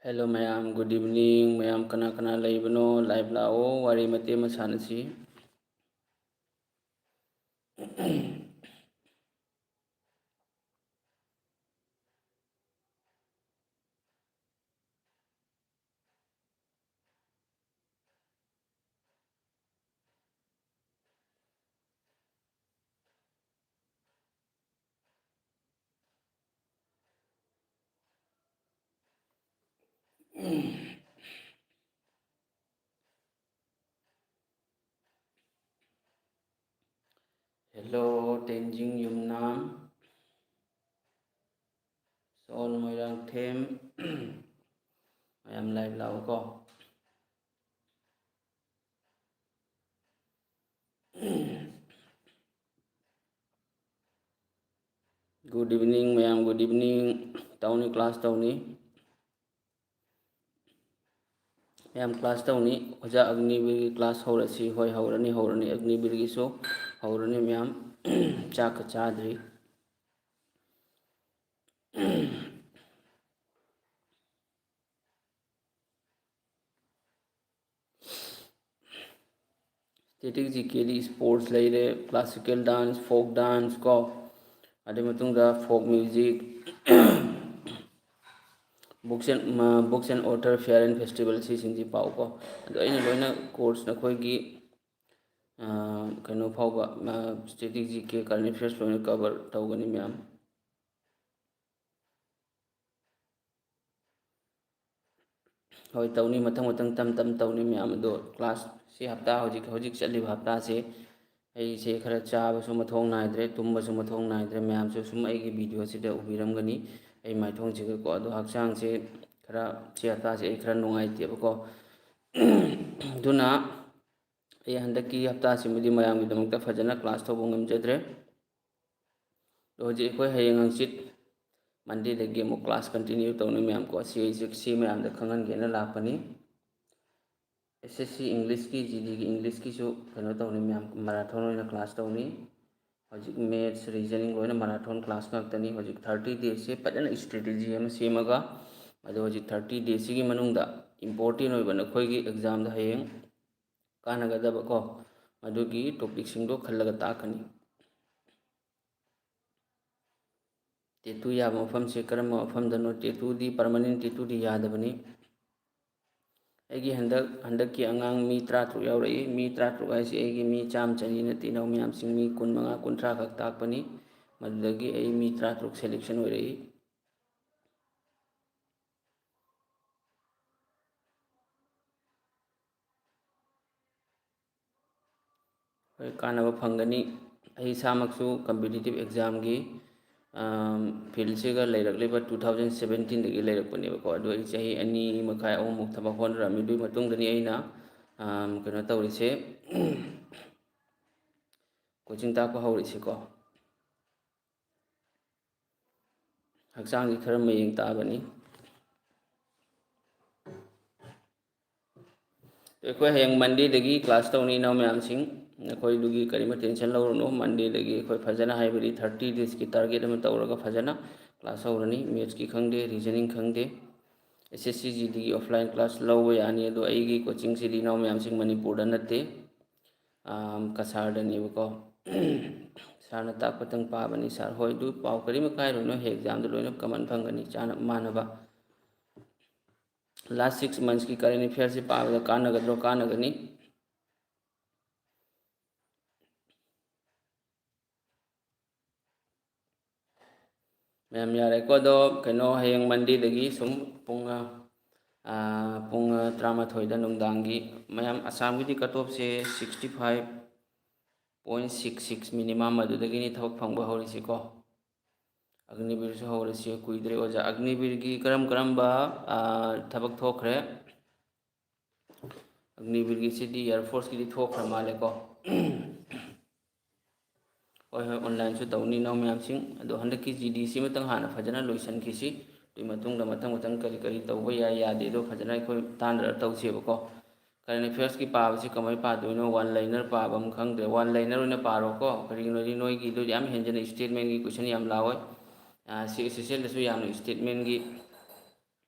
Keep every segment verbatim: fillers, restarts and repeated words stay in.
Hello ꯃꯌꯥꯝ, good evening꯫ ꯃꯌꯥꯝ ꯀꯅꯥ ꯀꯅꯥ ꯂꯩꯕꯅꯣ? Live ꯂꯥꯛꯑꯣ, ꯋꯥꯔꯤ ꯃꯇꯦꯛ ꯑꯃ ꯁꯥꯟꯅꯁꯤ꯫ Hello, Tenzing Yumnam, Sol Moirangthem, ꯃꯌꯥꯝ live ꯂꯥꯛꯑꯣꯀꯣ꯫ Good evening ꯃꯌꯥꯝ, good evening꯫ ꯇꯧꯅꯤ, class ꯇꯧꯅꯤ꯫ ꯃꯌꯥꯝ class ꯇꯧꯅꯤ꯫ ꯑꯣꯖꯥ ꯑꯒꯅꯤꯕꯤꯔꯒꯤ class ꯍꯧꯔꯁꯤ꯫ ꯍꯣꯏ, ꯍꯧꯔꯅꯤ, ꯍꯧꯔꯅꯤ꯫ ꯑꯒꯅꯤꯕꯤꯔꯒꯤꯁꯨ ꯍꯧꯔꯅꯤ ꯃꯌꯥꯝ꯫ ꯆꯥꯛꯀ ꯆꯥꯗ꯭ꯔꯤ꯫ Static GKꯗꯤ sports ꯂꯩꯔꯦ, classical dance, folk dance ꯀꯣ, ꯑꯗꯨꯒꯤ ꯃꯇꯨꯡꯗ folk music, books and, books and author, fair and festival, ꯁꯤꯁꯤꯡꯁꯤ ꯄꯥꯎꯀꯣ꯫ ꯑꯗꯣ ꯑꯩꯅ ꯂꯣꯏꯅ course ꯅꯈꯣꯏꯒꯤ, ꯑ, ꯀꯩꯅꯣ ꯐꯥꯎꯕ, ꯑ, static GK, current affairs ꯂꯣꯏꯅ cover ꯇꯧꯒꯅꯤ ꯃꯌꯥꯝ꯫ ꯍꯣꯏ, ꯇꯧꯅꯤ, ꯃꯊꯪ ꯃꯊꯪ ꯇꯝ ꯇꯝ ꯇꯧꯅꯤ ꯃꯌꯥꯝ꯫ ꯑꯗꯣ class ꯁꯤ ꯍꯞꯇꯥ ꯍꯧꯖꯤꯛ, ꯍꯧꯖꯤꯛ ꯆꯠꯂꯤꯕ ꯍꯞꯇꯥꯁꯦ ꯑꯩꯁꯦ ꯈꯔ ꯆꯥꯕꯁꯨ ꯃꯊꯧ ꯅꯥꯏꯗ꯭ꯔꯦ, ꯇꯨꯝꯕꯁꯨ ꯃꯊꯧ ꯅꯥꯏꯗ꯭ꯔꯦ꯫ ꯃꯌꯥꯝꯁꯨ ꯁꯨꯝ ꯑꯩꯒꯤ videoꯁꯤꯗ ꯎꯕꯤꯔꯝꯒꯅꯤ ꯑꯩ ꯃꯥꯏꯊꯣꯡꯁꯤꯒꯀꯣ꯫ ꯑꯗꯣ ꯍꯛꯆꯥꯡꯁꯦ ꯈꯔ, ꯁꯤ ꯍꯞꯇꯥꯁꯦ ꯑꯩ ꯈꯔ ꯅꯨꯡꯉꯥꯏꯇꯦꯕꯀꯣ꯫ ꯑꯗꯨꯅ ꯑꯩ ꯍꯟꯗꯛꯀꯤ ꯍꯞꯇꯥꯁꯤꯃꯗꯤ ꯃꯌꯥꯝꯒꯤꯗꯃꯛꯇ ꯐꯖꯅ class ꯇꯧꯕ ꯉꯝꯖꯗ꯭ꯔꯦ꯫ ꯑꯗꯣ ꯍꯧꯖꯤꯛ ꯑꯩꯈꯣꯏ ꯍꯌꯦꯡ ꯍꯪꯆꯤꯠ Mondayꯗꯒꯤ ꯑꯃꯨꯛ class continue ꯇꯧꯅꯤ ꯃꯌꯥꯝꯀꯣ꯫ ꯁꯤ ꯑꯩꯁꯦ, ꯁꯤ ꯃꯌꯥꯝꯗ ꯈꯪꯍꯟꯒꯦꯅ ꯂꯥꯛꯄꯅꯤ꯫ SSC Englishꯀꯤ, GDꯒꯤ Englishꯀꯤꯁꯨ ꯀꯩꯅꯣ ꯇꯧꯅꯤ ꯃꯌꯥꯝ, marathon ꯑꯣꯏꯅ class ꯇꯧꯅꯤ꯫ ꯍꯧꯖꯤꯛ maths, reasoning ꯂꯣꯏꯅ marathon class ꯉꯥꯛꯇꯅꯤ꯫ ꯍꯧꯖꯤꯛ thirty daysꯁꯦ ꯐꯖꯅ strategy ꯑꯃ ꯁꯦꯝꯃꯒ ꯑꯗꯣ ꯍꯧꯖꯤꯛ ꯊꯥꯔꯇꯤ ꯗꯦꯁꯁꯤꯒꯤ ꯃꯅꯨꯡꯗ ꯏꯝꯄꯣꯔꯇꯦꯟ ꯑꯣꯏꯕ ꯅꯈꯣꯏꯒꯤ ꯑꯦꯛꯖꯥꯝꯗ ꯍꯌꯦꯡ ꯀꯥꯟꯅꯒꯗꯕꯀꯣ, ꯃꯗꯨꯒꯤ ꯇꯣꯄꯤꯛꯁꯤꯡꯗꯣ ꯈꯜꯂꯒ ꯇꯥꯛꯀꯅꯤ꯫ ꯇꯦꯇꯨ ꯌꯥꯕ ꯃꯐꯝꯁꯦ ꯀꯔꯝꯕ ꯃꯐꯝꯗꯅꯣ? ꯇꯦꯇꯨꯗꯤ, ꯄꯔꯃꯅꯦꯟ ꯇꯦꯇꯨꯗꯤ ꯌꯥꯗꯕꯅꯤ꯫ ꯑꯩꯒꯤ ꯍꯟꯗꯛ, ꯍꯟꯗꯛꯀꯤ ꯑꯉꯥꯡ ꯃꯤ ꯇꯔꯥꯇꯔꯨꯛ ꯌꯥꯎꯔꯛꯏ꯫ ꯃꯤ ꯇꯔꯥꯇꯔꯨꯛ ꯍꯥꯏꯁꯦ ꯑꯩꯒꯤ ꯃꯤ ꯆꯥꯝꯃ ꯆꯅꯤ ꯅꯠꯇꯦ, ꯏꯅꯥꯎ ꯃꯌꯥꯝꯁꯤꯡ, ꯃꯤ ꯀꯨꯟꯃꯉꯥ, ꯀꯨꯟꯊ꯭ꯔꯥ ꯈꯛ ꯇꯥꯛꯄꯅꯤ꯫ ꯃꯗꯨꯗꯒꯤ ꯑꯩ ꯃꯤ ꯇꯔꯥꯇꯔꯨꯛ ꯁꯦꯂꯦꯛꯁꯟ ꯑꯣꯏꯔꯛꯏ꯫ ꯍꯣꯏ, ꯀꯥꯟꯅꯕ ꯐꯪꯒꯅꯤ꯫ ꯑꯩ ꯏꯁꯥꯃꯛꯁꯨ ꯀꯝꯄꯤꯇꯤꯇꯤꯞ ꯑꯦꯛꯖꯥꯝꯒꯤ, ꯑꯝ, ꯐꯤꯜꯁꯤꯒ ꯂꯩꯔꯛꯂꯤꯕ ꯇꯨ ꯊꯥꯎꯖꯟ ꯁꯕꯦꯟꯇꯤꯟꯗꯒꯤ ꯂꯩꯔꯛꯄꯅꯦꯕꯀꯣ꯫ ꯑꯗꯣ ꯑꯩ ꯆꯍꯤ ꯑꯅꯤ ꯃꯈꯥꯏ, ꯑꯍꯨꯝꯃꯨꯛ ꯊꯕꯛ ꯍꯣꯠꯅꯔꯝꯃꯤ꯫ ꯑꯗꯨꯒꯤ ꯃꯇꯨꯡꯗꯅꯤ ꯑꯩꯅ, ꯑꯝ, ꯀꯩꯅꯣ ꯇꯧꯔꯤꯁꯦ, ꯀꯣꯆꯤꯡ ꯇꯥꯛꯄ ꯍꯧꯔꯤꯁꯤꯀꯣ꯫ ꯍꯛꯆꯥꯡꯁꯤ ꯈꯔ ꯃꯌꯦꯡ ꯇꯥꯕꯅꯤ꯫ ꯑꯩꯈꯣꯏ ꯍꯌꯦꯡ ꯃꯟꯗꯦꯗꯒꯤ ꯀ꯭ꯂꯥꯁ ꯇꯧꯅꯤ, ꯏꯅꯥꯎ ꯃꯌꯥꯝꯁꯤꯡ꯫ ꯅꯈꯣꯏꯗꯨꯒꯤ ꯀꯔꯤꯝꯇ ꯇꯦꯟꯁꯟ ꯂꯧꯔꯨꯅꯨ꯫ ꯃꯟꯗꯦꯗꯒꯤ ꯑꯩꯈꯣꯏ ꯐꯖꯅ, ꯍꯥꯏꯕꯗꯤ ꯊꯥꯔꯇꯤ ꯗꯦꯖꯀꯤ ꯇꯥꯔꯒꯦꯠ ꯑꯃ ꯇꯧꯔꯒ ꯐꯖꯅ ꯀ꯭ꯂꯥꯁ ꯍꯧꯔꯅꯤ꯫ ꯃꯦꯠꯁꯀꯤ ꯈꯪꯗꯦ, ꯔꯤꯖꯅꯤꯡ ꯈꯪꯗꯦ, ꯑꯦꯁ ꯑꯦꯁ ꯁꯤ ꯖꯤꯗꯤꯒꯤ ꯑꯣꯐꯂꯥꯏꯟ ꯀ꯭ꯂꯥꯁ ꯂꯧꯕ ꯌꯥꯅꯤ꯫ ꯑꯗꯣ ꯑꯩꯒꯤ ꯀꯣꯆꯤꯡꯁꯤꯗꯤ, ꯏꯅꯥꯎ ꯃꯌꯥꯝꯁꯤꯡ, ꯃꯅꯤꯄꯨꯔꯗ ꯅꯠꯇꯦ, ꯑꯥꯝ, ꯀꯁꯥꯔꯗꯅꯦꯕꯀꯣ꯫ ꯁꯥꯔꯅ ꯇꯥꯛꯄꯇꯪ ꯄꯥꯕꯅꯤ꯫ ꯁꯥꯔ, ꯍꯣꯏ, ꯑꯗꯨ ꯄꯥꯎ ꯀꯔꯤꯝ ꯀꯥꯏꯔꯨꯅꯨ, ꯍꯌꯦꯡ ꯑꯦꯛꯖꯥꯝꯗ ꯂꯣꯏꯅ ꯀꯃꯟ ꯐꯪꯒꯅꯤ, ꯆꯥꯅ ꯃꯥꯟꯅꯕ꯫ ꯂꯥꯁ ꯁꯤꯛꯁ ꯃꯟꯁꯀꯤ ꯀꯔꯦꯟ ꯑꯦꯐꯤꯌꯔꯁꯤ ꯄꯥꯕꯗ ꯀꯥꯟꯅꯒꯗ꯭ꯔꯣ? ꯀꯥꯟꯅꯒꯅꯤ꯫ ꯃꯌꯥꯝ ꯌꯥꯔꯦꯀꯣ? ꯑꯗꯣ ꯀꯩꯅꯣ, ꯍꯌꯦꯡ ꯃꯟꯗꯦꯗꯒꯤ ꯁꯨꯝ ꯄꯨꯡ, ꯑꯥ, ꯄꯨꯡ ꯇꯔꯥꯃꯥꯊꯣꯏꯗ ꯅꯨꯡꯗꯥꯡꯒꯤ, ꯃꯌꯥꯝ ꯑꯁꯥꯝꯒꯤꯗꯤ ꯀꯠ ꯑꯣꯐꯁꯦ sixty five point six six minimum ꯑꯗꯨꯗꯒꯤꯅꯤ ꯊꯕꯛ ꯐꯪꯕ ꯍꯧꯔꯤꯁꯤꯀꯣ꯫ ꯑꯒꯅꯤꯕꯤꯔꯁꯨ ꯍꯧꯔꯁꯤ ꯀꯨꯏꯗ꯭ꯔꯦ ꯑꯣꯖꯥ꯫ ꯑꯒꯅꯤꯕꯤꯔꯒꯤ ꯀꯔꯝ ꯀꯔꯝꯕ, ꯑꯥ, ꯊꯕꯛ ꯊꯣꯛꯈ꯭ꯔꯦ? ꯑꯒꯅꯤꯕꯤꯔꯒꯤꯁꯤꯗꯤ ꯑꯦꯌꯔ ꯐꯣꯔꯁꯀꯤꯗꯤ ꯊꯣꯛꯈ꯭ꯔ ꯃꯥꯜꯂꯦꯀꯣ꯫ ꯍꯣꯏ, ꯍꯣꯏ, ꯑꯣꯟꯂꯥꯏꯟꯁꯨ ꯇꯧꯅꯤ, ꯏꯅꯥꯎ ꯃꯌꯥꯝꯁꯤꯡ꯫ ꯑꯗꯣ ꯍꯟꯗꯛꯀꯤ ꯖꯤ ꯗꯤ ꯁꯤꯃꯇꯪ ꯍꯥꯟꯅ ꯐꯖꯅ ꯂꯣꯏꯁꯤꯟꯈꯤꯁꯤ꯫ ꯑꯗꯨꯒꯤ ꯃꯇꯨꯡꯗ ꯃꯊꯪ ꯃꯊꯪ ꯀꯔꯤ ꯀꯔꯤ ꯇꯧꯕ ꯌꯥꯏ, ꯌꯥꯗꯦꯗꯣ ꯐꯖꯅ ꯑꯩꯈꯣꯏ ꯇꯥꯟꯅꯔ ꯇꯧꯁꯦꯕꯀꯣ꯫ ꯀꯔꯦꯟ ꯑꯦꯐꯤꯌꯔꯁꯀꯤ ꯄꯥꯕꯁꯤ ꯀꯃꯥꯏꯅ ꯄꯥꯗꯣꯏꯅꯣ? ꯋꯥꯟ ꯂꯥꯏꯅꯔ ꯄꯥꯕ ꯑꯃ ꯈꯪꯗ꯭ꯔꯦ꯫ ꯋꯥꯟ ꯂꯥꯏꯅꯔ ꯑꯣꯏꯅ ꯄꯥꯔꯣꯀꯣ꯫ ꯀꯔꯤꯒꯤꯅꯣꯗꯤ ꯅꯣꯏꯒꯤꯗꯨ ꯌꯥꯝ ꯍꯦꯟꯖꯟꯅ ꯏꯁꯇꯦꯠꯃꯦꯟꯒꯤ ꯀꯣꯏꯁꯟ ꯌꯥꯝ ꯂꯥꯛꯑꯣꯏ꯫ ꯑꯥ, ꯁꯤ ꯑꯦꯁ ꯑꯦꯁ ꯑꯦꯜꯗꯁꯨ ꯌꯥꯝꯅ ꯏꯁꯇꯦꯠꯃꯦꯟꯒꯤ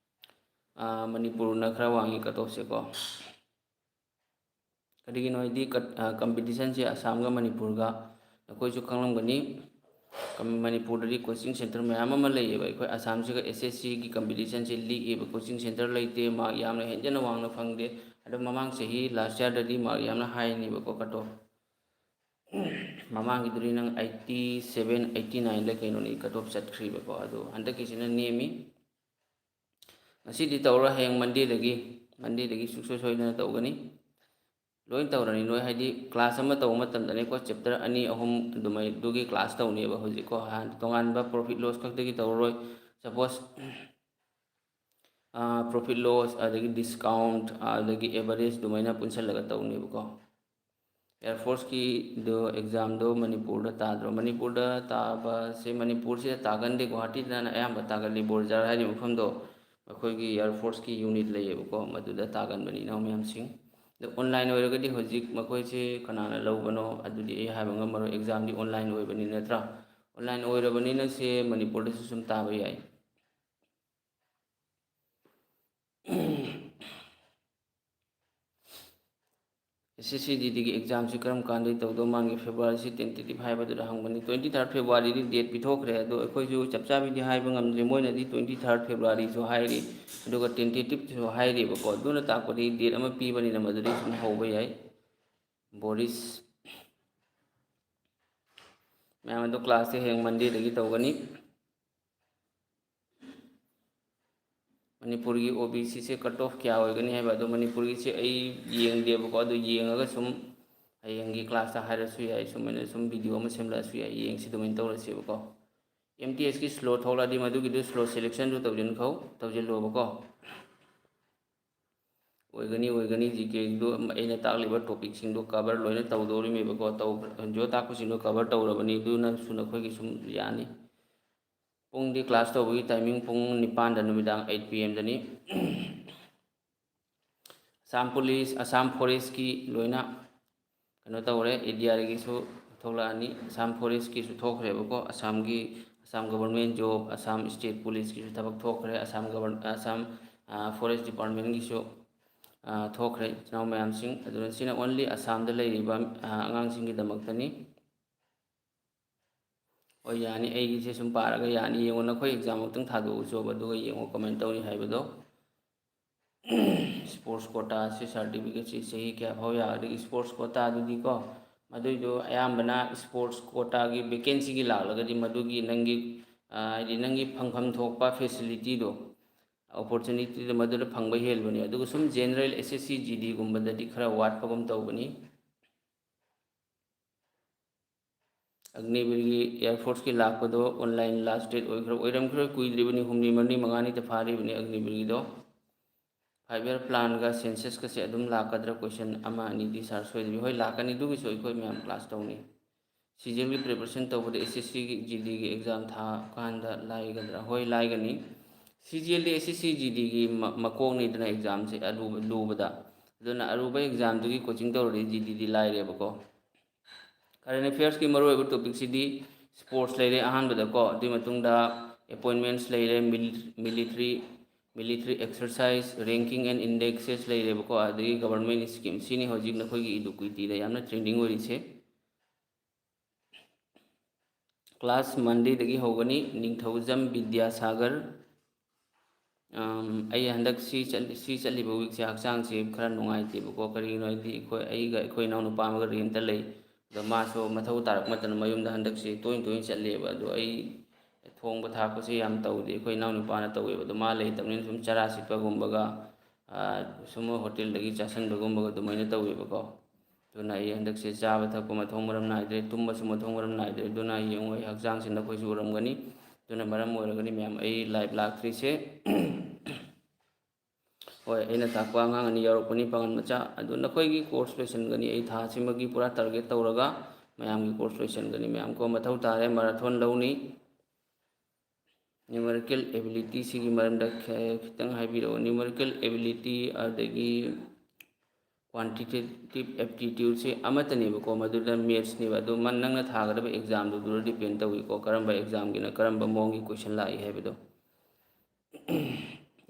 ꯃꯅꯤꯄꯨꯔꯅ ꯈꯔ ꯋꯥꯡꯉꯤ ꯀꯠ ꯑꯣꯐꯁꯦꯀꯣ꯫ ꯀꯔꯤꯒꯤꯅꯣ ꯍꯥꯏꯗꯤ ꯀꯠ-, ꯀꯝꯄꯤꯇꯤꯁꯟꯁꯦ ꯑꯁꯥꯝꯒ ꯃꯅꯤꯄꯨꯔꯒ, ꯅꯈꯣꯏꯁꯨ ꯈꯪꯂꯝꯒꯅꯤ, ꯀꯝ-, ꯃꯅꯤꯄꯨꯔꯗꯗꯤ ꯀꯣꯆꯤꯡ ꯁꯦꯟꯇꯔ ꯃꯌꯥꯝ ꯑꯃ ꯂꯩꯌꯦꯕ꯫ ꯑꯩꯈꯣꯏ ꯑꯁꯥꯝꯁꯤꯒ ꯑꯦꯁ ꯑꯦꯁ ꯁꯤꯒꯤ ꯀꯝꯄꯤꯇꯤꯁꯟꯁꯦ ꯂꯤꯛꯑꯦꯕ, ꯀꯣꯆꯤꯡ ꯁꯦꯟꯇꯔ ꯂꯩꯇꯦ, ꯃꯥꯔꯛ ꯌꯥꯝꯅ ꯍꯦꯟꯖꯟꯅ ꯋꯥꯡꯅ ꯐꯪꯗꯦ꯫ ꯑꯗꯣ ꯃꯃꯥꯡ ꯆꯍꯤ ꯂꯥꯁ ꯌꯥꯔꯗꯗꯤ ꯃꯥꯔꯛ ꯌꯥꯝꯅ ꯍꯥꯏꯅꯦꯕꯀꯣ ꯀꯠ ꯑꯣꯐ꯫ ꯃꯃꯥꯡꯒꯤꯗꯨꯗꯤ ꯅꯪ ꯑꯩꯠꯇꯤ ꯁꯚꯦꯟ, ꯑꯩꯠꯇꯤ ꯅꯥꯏꯟꯗ ꯀꯩꯅꯣꯅꯤ ꯀꯠ ꯑꯣꯐ ꯆꯠꯈ꯭ꯔꯤꯕꯀꯣ, ꯑꯗꯣ ꯍꯟꯗꯛꯀꯤꯁꯤꯅ ꯅꯦꯝꯃꯤ꯫ ꯉꯁꯤꯗꯤ ꯇꯧꯔꯣꯏ, ꯍꯌꯦꯡ ꯃꯟꯗꯦꯗꯒꯤ, ꯃꯟꯗꯦꯗꯒꯤ ꯁꯨꯡꯁꯣꯏ ꯁꯣꯏꯗꯅ ꯇꯧꯒꯅꯤ꯫ ꯂꯣꯏ ꯇꯧꯔꯅꯤ ꯅꯣꯏ, ꯍꯥꯏꯗꯤ ꯀ꯭ꯂꯥꯁ ꯑꯃ ꯇꯧꯕ ꯃꯇꯝꯗꯅꯦꯀꯣ, ꯆꯦꯞꯇꯔ ꯑꯅꯤ ꯑꯍꯨꯝ ꯑꯗꯨꯃꯥꯏ, ꯑꯗꯨꯒꯤ ꯀ꯭ꯂꯥꯁ ꯇꯧꯅꯦꯕ ꯍꯧꯖꯤꯛꯀꯣ꯫ ꯍꯥꯟꯅ ꯇꯣꯉꯥꯟꯕ ꯄ꯭ꯔꯣꯐꯤꯠ ꯂꯣꯁ ꯈꯛꯇꯒꯤ ꯇꯧꯔꯔꯣꯏ꯫ ꯁꯄꯣꯁ, ꯄ꯭ꯔꯣꯐꯤꯠ ꯂꯣꯁ, ꯑꯗꯒꯤ ꯗꯤꯁꯀꯥꯎꯟꯠ, ꯑꯗꯒꯤ ꯑꯦꯚꯔꯦꯖ ꯑꯗꯨꯃꯥꯏꯅ ꯄꯨꯟꯁꯤꯜꯂꯒ ꯇꯧꯅꯦꯕꯀꯣ꯫ ꯑꯦꯌꯥꯔ ꯐꯣꯔꯁꯀꯤꯗꯣ ꯑꯦꯛꯖꯥꯝꯗꯣ ꯃꯅꯤꯄꯨꯔꯗ ꯇꯥꯗ꯭ꯔꯣ? ꯃꯅꯤꯄꯨꯔꯗ ꯇꯥꯕꯁꯦ, ꯃꯅꯤꯄꯨꯔꯁꯤꯗ ꯇꯥꯒꯟꯗꯦ, ꯒꯨꯋꯥꯍꯥꯇꯤꯗꯅ ꯑꯌꯥꯝꯕ ꯇꯥꯒꯜꯂꯤ꯫ ꯕꯣꯔꯖꯥꯔ ꯍꯥꯏꯔꯤꯕ ꯃꯐꯝꯗꯣ ꯑꯩꯈꯣꯏꯒꯤ ꯑꯦꯌꯥꯔ ꯐꯣꯔꯁꯀꯤ ꯌꯨꯅꯤꯠ ꯂꯩꯌꯦꯕꯀꯣ, ꯃꯗꯨꯗ ꯇꯥꯒꯟꯕꯅꯤ ꯏꯅꯥꯎ ꯃꯌꯥꯝꯁꯤꯡ꯫ ꯑꯗꯣ ꯑꯣꯟꯂꯥꯏꯟ ꯑꯣꯏꯔꯒꯗꯤ ꯍꯧꯖꯤꯛ ꯃꯈꯣꯏꯁꯦ ꯀꯅꯥꯅ ꯂꯧꯕꯅꯣ ꯑꯗꯨꯗꯤ ꯑꯩ ꯍꯥꯏꯕ ꯉꯝꯃꯔꯣꯏ, ꯑꯦꯛꯖꯥꯝꯗꯤ ꯑꯣꯟꯂꯥꯏꯟ ꯑꯣꯏꯕꯅꯤ ꯅꯠꯇ꯭ꯔꯥ? ꯑꯣꯟꯂꯥꯏꯟ ꯑꯣꯏꯔꯕꯅꯤꯅ ꯁꯦ ꯃꯅꯤꯄꯨꯔꯗꯁꯨ ꯁꯨꯝ ꯇꯥꯕ ꯌꯥꯏ꯫ ꯑꯦꯁ ꯑꯦꯁ ꯁꯤ ꯖꯤ ꯗꯤꯒꯤ ꯑꯦꯛꯖꯥꯝꯁꯤ ꯀꯔꯝ ꯀꯥꯟꯗꯩ ꯇꯧꯗꯧ ꯃꯥꯟꯒꯦ? ꯐꯦꯕ꯭ꯔꯨꯋꯥꯔꯤꯁꯤ ꯇꯦꯟꯇꯦꯇꯤꯞ ꯍꯥꯏꯕꯗꯨꯗ ꯍꯪꯕꯅꯤ꯫ ꯇ꯭ꯋꯦꯟꯇꯤ ꯊꯥꯔꯠ ꯐꯦꯕ꯭ꯔꯨꯋꯥꯔꯤꯗꯤ ꯗꯦꯠ ꯄꯤꯊꯣꯛꯈ꯭ꯔꯦ, ꯑꯗꯣ ꯑꯩꯈꯣꯏꯁꯨ ꯆꯞ ꯆꯥꯕꯤꯗꯤ ꯍꯥꯏꯕ ꯉꯝꯗ꯭ꯔꯤ꯫ ꯃꯣꯏꯅꯗꯤ ꯇ꯭ꯋꯦꯟꯇꯤ ꯊꯥꯔꯠ ꯐꯦꯕ꯭ꯔꯨꯋꯥꯔꯤꯁꯨ ꯍꯥꯏꯔꯤ, ꯑꯗꯨꯒ ꯇꯦꯟꯇꯦꯇꯤꯞꯁꯨ ꯍꯥꯏꯔꯤꯕꯀꯣ꯫ ꯑꯗꯨꯅ ꯇꯥꯛꯄꯗꯤ ꯗꯦꯠ ꯑꯃ ꯄꯤꯕꯅꯤꯅ ꯃꯗꯨꯗꯩ ꯁꯨꯝ ꯍꯧꯕ ꯌꯥꯏ꯫ ꯕꯣꯔꯤꯁ, ꯃꯌꯥꯝ ꯑꯗꯣ ꯀ꯭ꯂꯥꯁꯁꯦ ꯍꯌꯦꯡ ꯃꯟꯗꯦꯗꯒꯤ ꯇꯧꯒꯅꯤ꯫ ꯃꯅꯤꯄꯨꯔꯒꯤ ꯑꯣ ꯕꯤ ꯁꯤꯁꯦ ꯀꯠ ꯑꯣꯐ ꯀꯌꯥ ꯑꯣꯏꯒꯅꯤ ꯍꯥꯏꯕ, ꯑꯗꯣ ꯃꯅꯤꯄꯨꯔꯒꯤꯁꯦ ꯑꯩ ꯌꯦꯡꯗꯦꯕꯀꯣ, ꯑꯗꯨ ꯌꯦꯡꯉꯒ ꯁꯨꯝ ꯍꯌꯦꯡꯒꯤ ꯀ꯭ꯂꯥꯁꯇ ꯍꯥꯏꯔꯁꯨ ꯌꯥꯏ, ꯁꯨꯃꯥꯏꯅ ꯁꯨꯝ ꯚꯤꯗꯤꯑꯣ ꯑꯃ ꯁꯦꯝꯂꯛꯑꯁꯨ ꯌꯥꯏ, ꯌꯦꯡꯁꯤ ꯑꯗꯨꯃꯥꯏꯅ ꯇꯧꯔꯁꯦꯕꯀꯣ꯫ ꯑꯦꯝ ꯇꯤ ꯑꯦꯁꯀꯤ ꯁ꯭ꯂꯣ ꯊꯣꯛꯂꯛꯑꯗꯤ ꯃꯗꯨꯒꯤꯗꯨ ꯁ꯭ꯂꯣ ꯁꯦꯂꯦꯛꯁꯟꯗꯨ ꯇꯧꯁꯤꯟꯈꯧ, ꯇꯧꯁꯤꯜꯂꯣꯕꯀꯣ꯫ ꯑꯣꯏꯒꯅꯤ, ꯑꯣꯏꯒꯅꯤ, ꯖꯤ ꯀꯦꯗꯨ ꯑꯩꯅ ꯇꯥꯛꯂꯤꯕ ꯇꯣꯄꯤꯛꯁꯤꯡꯗꯣ ꯀꯚꯔ ꯂꯣꯏꯅ ꯇꯧꯗꯧꯔꯤꯃꯦꯕꯀꯣ, ꯇꯧ-, ꯖꯤꯑꯣ ꯇꯥꯛꯄꯁꯤꯡꯗꯣ ꯀꯚꯔ ꯇꯧꯔꯕꯅꯤ, ꯑꯗꯨꯅꯁꯨ ꯅꯈꯣꯏꯒꯤ ꯁꯨꯝ ꯌꯥꯅꯤ꯫ ꯄꯨꯡꯗꯤ ꯀ꯭ꯂꯥꯁ ꯇꯧꯕꯒꯤ ꯇꯥꯏꯃꯤꯡ ꯄꯨꯡ ꯅꯤꯄꯥꯟꯗ, ꯅꯨꯃꯤꯗꯥꯡ ꯑꯩꯠ ꯄꯤ ꯑꯦꯝꯗꯅꯤ꯫ ꯑꯁꯥꯝ ꯄꯨꯂꯤꯁ, ꯑꯁꯥꯝ ꯐꯣꯔꯦꯁꯀꯤ ꯂꯣꯏꯅ ꯀꯩꯅꯣ ꯇꯧꯔꯦ, ꯑꯦ ꯗꯤ ꯑꯥꯔꯒꯤꯁꯨ ꯊꯣꯛꯂꯛꯑꯅꯤ, ꯑꯁꯥꯝ ꯐꯣꯔꯦꯁꯀꯤꯁꯨ ꯊꯣꯛꯈ꯭ꯔꯦꯕꯀꯣ, ꯑꯁꯥꯝꯒꯤ, Assam government job, Assam state ꯄꯨꯂꯤꯁꯀꯤꯁꯨ ꯊꯕꯛ ꯊꯣꯛꯈ꯭ꯔꯦ, ꯑꯁꯥꯝ ꯒꯕꯔ-, ꯑꯁꯥꯝ, ꯐꯣꯔꯦꯁ ꯗꯤꯄꯥꯔꯠꯃꯦꯟꯒꯤꯁꯨ ꯊꯣꯛꯈ꯭ꯔꯦ, ꯏꯆꯤꯟ ꯏꯅꯥꯎ ꯃꯌꯥꯝꯁꯤꯡ꯫ ꯑꯗꯨꯅ ꯁꯤꯅ only ꯑꯁꯥꯝꯗ ꯂꯩꯔꯤꯕ ꯑꯉꯥꯡꯁꯤꯡꯒꯤꯗꯃꯛꯇꯅꯤ꯫ ꯍꯣꯏ, ꯌꯥꯅꯤ, ꯑꯩꯒꯤꯁꯦ ꯁꯨꯝ ꯄꯥꯔꯒ ꯌꯥꯅꯤ꯫ ꯌꯦꯡꯉꯣ, ꯅꯈꯣꯏ ꯑꯦꯛꯖꯥꯝ ꯑꯃꯨꯛꯇꯪ ꯊꯥꯗꯣꯛꯎ ꯆꯣꯕ, ꯑꯗꯨꯒ ꯌꯦꯡꯉꯣ ꯀꯃꯥꯏꯅ ꯇꯧꯔꯤ ꯍꯥꯏꯕꯗꯣ꯫ ꯁ꯭ꯄꯣꯔꯠꯁ ꯀꯣꯇꯥꯁꯤ ꯁꯥꯔꯇꯤꯐꯤꯀꯦꯠꯁꯤ ꯆꯍꯤ ꯀꯌꯥ ꯐꯥꯎ ꯌꯥꯒꯗꯒꯦ? ꯁ꯭ꯄꯣꯔꯠꯁ ꯀꯣꯇꯥꯗꯨꯗꯤꯀꯣ, ꯃꯗꯨꯏꯗꯣ ꯑꯌꯥꯝꯕꯅ ꯁ꯭ꯄꯣꯔꯠꯁ ꯀꯣꯇꯥꯒꯤ ꯚꯦꯀꯦꯟꯁꯤꯒꯤ ꯂꯥꯛꯂꯒꯗꯤ ꯃꯗꯨꯒꯤ ꯅꯪꯒꯤ, ꯍꯥꯏꯗꯤ ꯅꯪꯒꯤ ꯐꯪꯐꯝ ꯊꯣꯛꯄ ꯐꯦꯁꯤꯂꯤꯇꯤꯗꯣ, ꯑꯣꯄꯣꯔꯆꯨꯅꯤꯇꯤꯗꯣ ꯃꯗꯨꯗ ꯐꯪꯕ ꯍꯦꯟꯕꯅꯤ꯫ ꯑꯗꯨꯒ ꯁꯨꯝ ꯖꯦꯅꯔꯦꯜ ꯑꯦꯁ ꯑꯦꯁ ꯁꯤ ꯖꯤ ꯗꯤꯒꯨꯝꯕꯗꯗꯤ ꯈꯔ ꯋꯥꯠꯄꯒꯨꯝ ꯇꯧꯕꯅꯤ꯫ ꯑꯒꯅꯤꯕꯤꯔꯒꯤ, ꯑꯦꯌꯥꯔ ꯐꯣꯔꯁꯀꯤ ꯂꯥꯛꯄꯗꯣ ꯑꯣꯟꯂꯥꯏꯟ ꯂꯥꯁ ꯗꯦꯠ ꯑꯣꯏꯈ꯭ꯔ-, ꯑꯣꯏꯔꯝꯈꯤꯔꯣꯏ, ꯀꯨꯏꯗ꯭ꯔꯤꯕꯅꯤ, ꯍꯨꯝꯅꯤ ꯃꯔꯤ ꯃꯉꯥꯅꯤꯗ ꯐꯥꯔꯤꯕꯅꯤ ꯑꯒꯅꯤꯕꯤꯔꯒꯤꯗꯣ꯫ ꯐꯥꯏꯚ ꯏꯌꯔ ꯄ꯭ꯂꯥꯟꯒ ꯁꯦꯟꯁꯁꯀꯁꯦ ꯑꯗꯨꯝ ꯂꯥꯛꯀꯗ꯭ꯔꯥ? ꯀꯣꯏꯁꯟ ꯑꯃ ꯑꯅꯤꯗꯤ ꯁꯥꯔ ꯁꯣꯏꯗꯕꯤ꯫ ꯍꯣꯏ, ꯂꯥꯛꯀꯅꯤ, ꯑꯗꯨꯒꯤꯁꯨ ꯑꯩꯈꯣꯏ ꯃꯌꯥꯝ ꯀ꯭ꯂꯥꯁ ꯇꯧꯅꯤ꯫ ꯁꯤ ꯖꯤ ꯑꯦꯜꯒꯤ ꯄ꯭ꯔꯤꯄꯦꯔꯦꯁꯟ ꯇꯧꯕꯗ ꯑꯦꯁ ꯑꯦꯁ ꯁꯤꯒꯤ ꯖꯤ ꯗꯤꯒꯤ ꯑꯦꯛꯖꯥꯝ ꯊꯥ ꯀꯥꯟꯗ ꯂꯥꯏꯒꯗ꯭ꯔꯥ? ꯍꯣꯏ, ꯂꯥꯏꯒꯅꯤ꯫ ꯁꯤ ꯖꯤ ꯑꯦꯜꯗꯤ ꯑꯦꯁ ꯑꯦꯁ ꯁꯤ ꯖꯤ ꯗꯤꯒꯤ ꯃ-, ꯃꯀꯣꯛꯅꯤꯗꯅ ꯑꯦꯛꯖꯥꯝꯁꯦ ꯑꯔꯨꯕ, ꯂꯨꯕꯗ꯫ ꯑꯗꯨꯅ ꯑꯔꯨꯕ ꯑꯦꯛꯖꯥꯝꯗꯨꯒꯤ ꯀꯣꯆꯤꯡ ꯇꯧꯔꯗꯤ ꯖꯤ ꯗꯤꯗꯤ ꯂꯥꯏꯔꯦꯕꯀꯣ꯫ ꯀꯔꯦꯟ ꯑꯦꯐꯤꯌꯔꯁꯀꯤ ꯃꯔꯨꯑꯣꯏꯕ ꯇꯣꯄꯤꯛꯁꯤꯗꯤ ꯁ꯭ꯄꯣꯔꯠꯁ ꯂꯩꯔꯦ ꯑꯍꯥꯟꯕꯗꯀꯣ, ꯑꯗꯨꯒꯤ ꯃꯇꯨꯡꯗ ꯑꯦꯄꯣꯏꯟꯃꯦꯟꯠꯁ ꯂꯩꯔꯦ, ꯃꯤꯂꯤ-, military, military exercise, ranking and indexes ꯂꯩꯔꯦꯕꯀꯣ, ꯑꯗꯒꯤ ꯒꯕꯔꯃꯦꯟ ꯁ꯭ꯀꯤꯝ, ꯁꯤꯅꯤ ꯍꯧꯖꯤꯛ ꯅꯈꯣꯏꯒꯤ ꯏꯗꯨꯀ꯭ꯋꯤꯇꯤꯗ ꯌꯥꯝꯅ ꯇ꯭ꯔꯦꯟꯗꯤꯡ ꯑꯣꯏꯔꯤꯁꯦ꯫ ꯀ꯭ꯂꯥꯁ ꯃꯟꯗꯦꯗꯒꯤ ꯍꯧꯒꯅꯤ꯫ ꯅꯤꯡꯊꯧꯖꯝ ꯕꯤꯗ꯭ꯌꯥꯁꯥꯒꯔ꯫ ꯑꯝ, ꯑꯩ ꯍꯟꯗꯛ ꯁꯤ ꯆꯠ-, ꯁꯤ ꯆꯠꯂꯤꯕ ꯋꯤꯛꯁꯦ ꯍꯛꯆꯥꯡꯁꯦ ꯈꯔ ꯅꯨꯡꯉꯥꯏꯇꯦꯕꯀꯣ꯫ ꯀꯔꯤꯒꯤꯅꯣ ꯍꯥꯏꯗꯤ ꯑꯩꯈꯣꯏ, ꯑꯩꯒ ꯑꯩꯈꯣꯏ ꯏꯅꯥꯎꯅꯨꯄꯥ ꯑꯃꯒ ꯔꯦꯟꯇ ꯂꯩ꯫ ꯑꯗꯣ ꯃꯥꯁꯨ ꯃꯊꯧ ꯇꯥꯔꯛꯄ ꯃꯇꯝꯗ ꯃꯌꯨꯝꯗ ꯍꯟꯗꯛꯁꯦ ꯇꯣꯏꯅ ꯇꯣꯏꯅ ꯆꯠꯂꯦꯕ꯫ ꯑꯗꯣ ꯑꯩ ꯊꯣꯡꯕ ꯊꯥꯛꯄꯁꯦ ꯌꯥꯝ ꯇꯧꯗꯦ, ꯑꯩꯈꯣꯏ ꯏꯅꯥꯎꯅꯨꯄꯥꯅ ꯇꯧꯋꯦꯕ꯫ ꯑꯗꯣ ꯃꯥ ꯂꯩꯇꯕꯅꯤꯅ ꯁꯨꯝ ꯆꯔꯥ ꯁꯤꯠꯄꯒꯨꯝꯕꯒ, ꯑꯥ, ꯁꯨꯝ ꯍꯣꯇꯦꯜꯗꯒꯤ ꯆꯥꯁꯤꯟꯕꯒꯨꯝꯕꯒ ꯑꯗꯨꯃꯥꯏꯅ ꯇꯧꯋꯦꯕꯀꯣ꯫ ꯑꯗꯨꯅ ꯑꯩ ꯍꯟꯗꯛꯁꯦ ꯆꯥꯕ ꯊꯛꯄ ꯃꯊꯣꯡ ꯃꯔꯝ ꯅꯥꯏꯗ꯭ꯔꯦ, ꯇꯨꯝꯕꯁꯨ ꯃꯊꯣꯡ ꯃꯔꯝ ꯅꯥꯏꯗ꯭ꯔꯦ꯫ ꯑꯗꯨꯅ ꯌꯦꯡꯉꯨ, ꯑꯩ ꯍꯛꯆꯥꯡꯁꯦ ꯅꯈꯣꯏꯁꯨ ꯎꯔꯝꯒꯅꯤ꯫ ꯑꯗꯨꯅ ꯃꯔꯝ ꯑꯣꯏꯔꯒꯅꯤ ꯃꯌꯥꯝ ꯑꯩ ꯂꯥꯏꯚ ꯂꯥꯛꯇ꯭ꯔꯤꯁꯦ꯫ ꯍꯣꯏ, ꯑꯩꯅ ꯇꯥꯛꯄ ꯑꯉꯥꯡ ꯑꯅꯤ ꯌꯥꯎꯔꯛꯄꯅꯤ, ꯄꯥꯡꯒꯜ ꯃꯆꯥ꯫ ꯑꯗꯨ ꯅꯈꯣꯏꯒꯤ ꯀꯣꯔꯁ ꯂꯣꯏꯁꯤꯟꯒꯅꯤ꯫ ꯑꯩ ꯊꯥꯁꯤꯃꯒꯤ ꯄꯨꯔꯥ ꯇꯥꯔꯒꯦꯠ ꯇꯧꯔꯒ ꯃꯌꯥꯝꯒꯤ ꯀꯣꯔꯁ ꯂꯣꯏꯁꯤꯟꯒꯅꯤ꯫ ꯃꯌꯥꯝ ꯀꯣ ꯃꯊꯧ ꯇꯥꯔꯦ, ꯃꯔꯥꯊꯣꯟ ꯂꯧꯅꯤ꯫ ꯅ꯭ꯌꯨꯃꯔꯤꯀꯦꯜ ꯑꯦꯕꯤꯂꯤꯇꯤꯁꯤꯒꯤ ꯃꯔꯝꯗ ꯈ-, ꯈꯤꯇꯪ ꯍꯥꯏꯕꯤꯔꯛꯑꯣ꯫ ꯅ꯭ꯌꯨꯃꯔꯤꯀꯦꯜ ꯑꯦꯕꯤꯂꯤꯇꯤ ꯑꯗꯒꯤ ꯀ꯭ꯋꯥꯟꯇꯤꯇꯦꯇꯤꯞ ꯑꯦꯞꯇꯤꯇ꯭ꯌꯨꯠꯁꯦ ꯑꯃꯠꯇꯅꯦꯕꯀꯣ, ꯃꯗꯨꯗ ꯃꯦꯠꯁꯅꯦꯕ꯫ ꯑꯗꯨ ꯃ-, ꯅꯪꯅ ꯊꯥꯒꯗꯕ ꯑꯦꯛꯖꯥꯝꯗꯨꯗ ꯗꯤꯄꯦꯟ ꯇꯧꯏꯀꯣ, ꯀꯔꯝꯕ ꯑꯦꯛꯖꯥꯝꯒꯤꯅ ꯀꯔꯝꯕ ꯃꯑꯣꯡꯒꯤ ꯀꯣꯏꯁꯟ ꯂꯥꯛꯏ ꯍꯥꯏꯕꯗꯣ꯫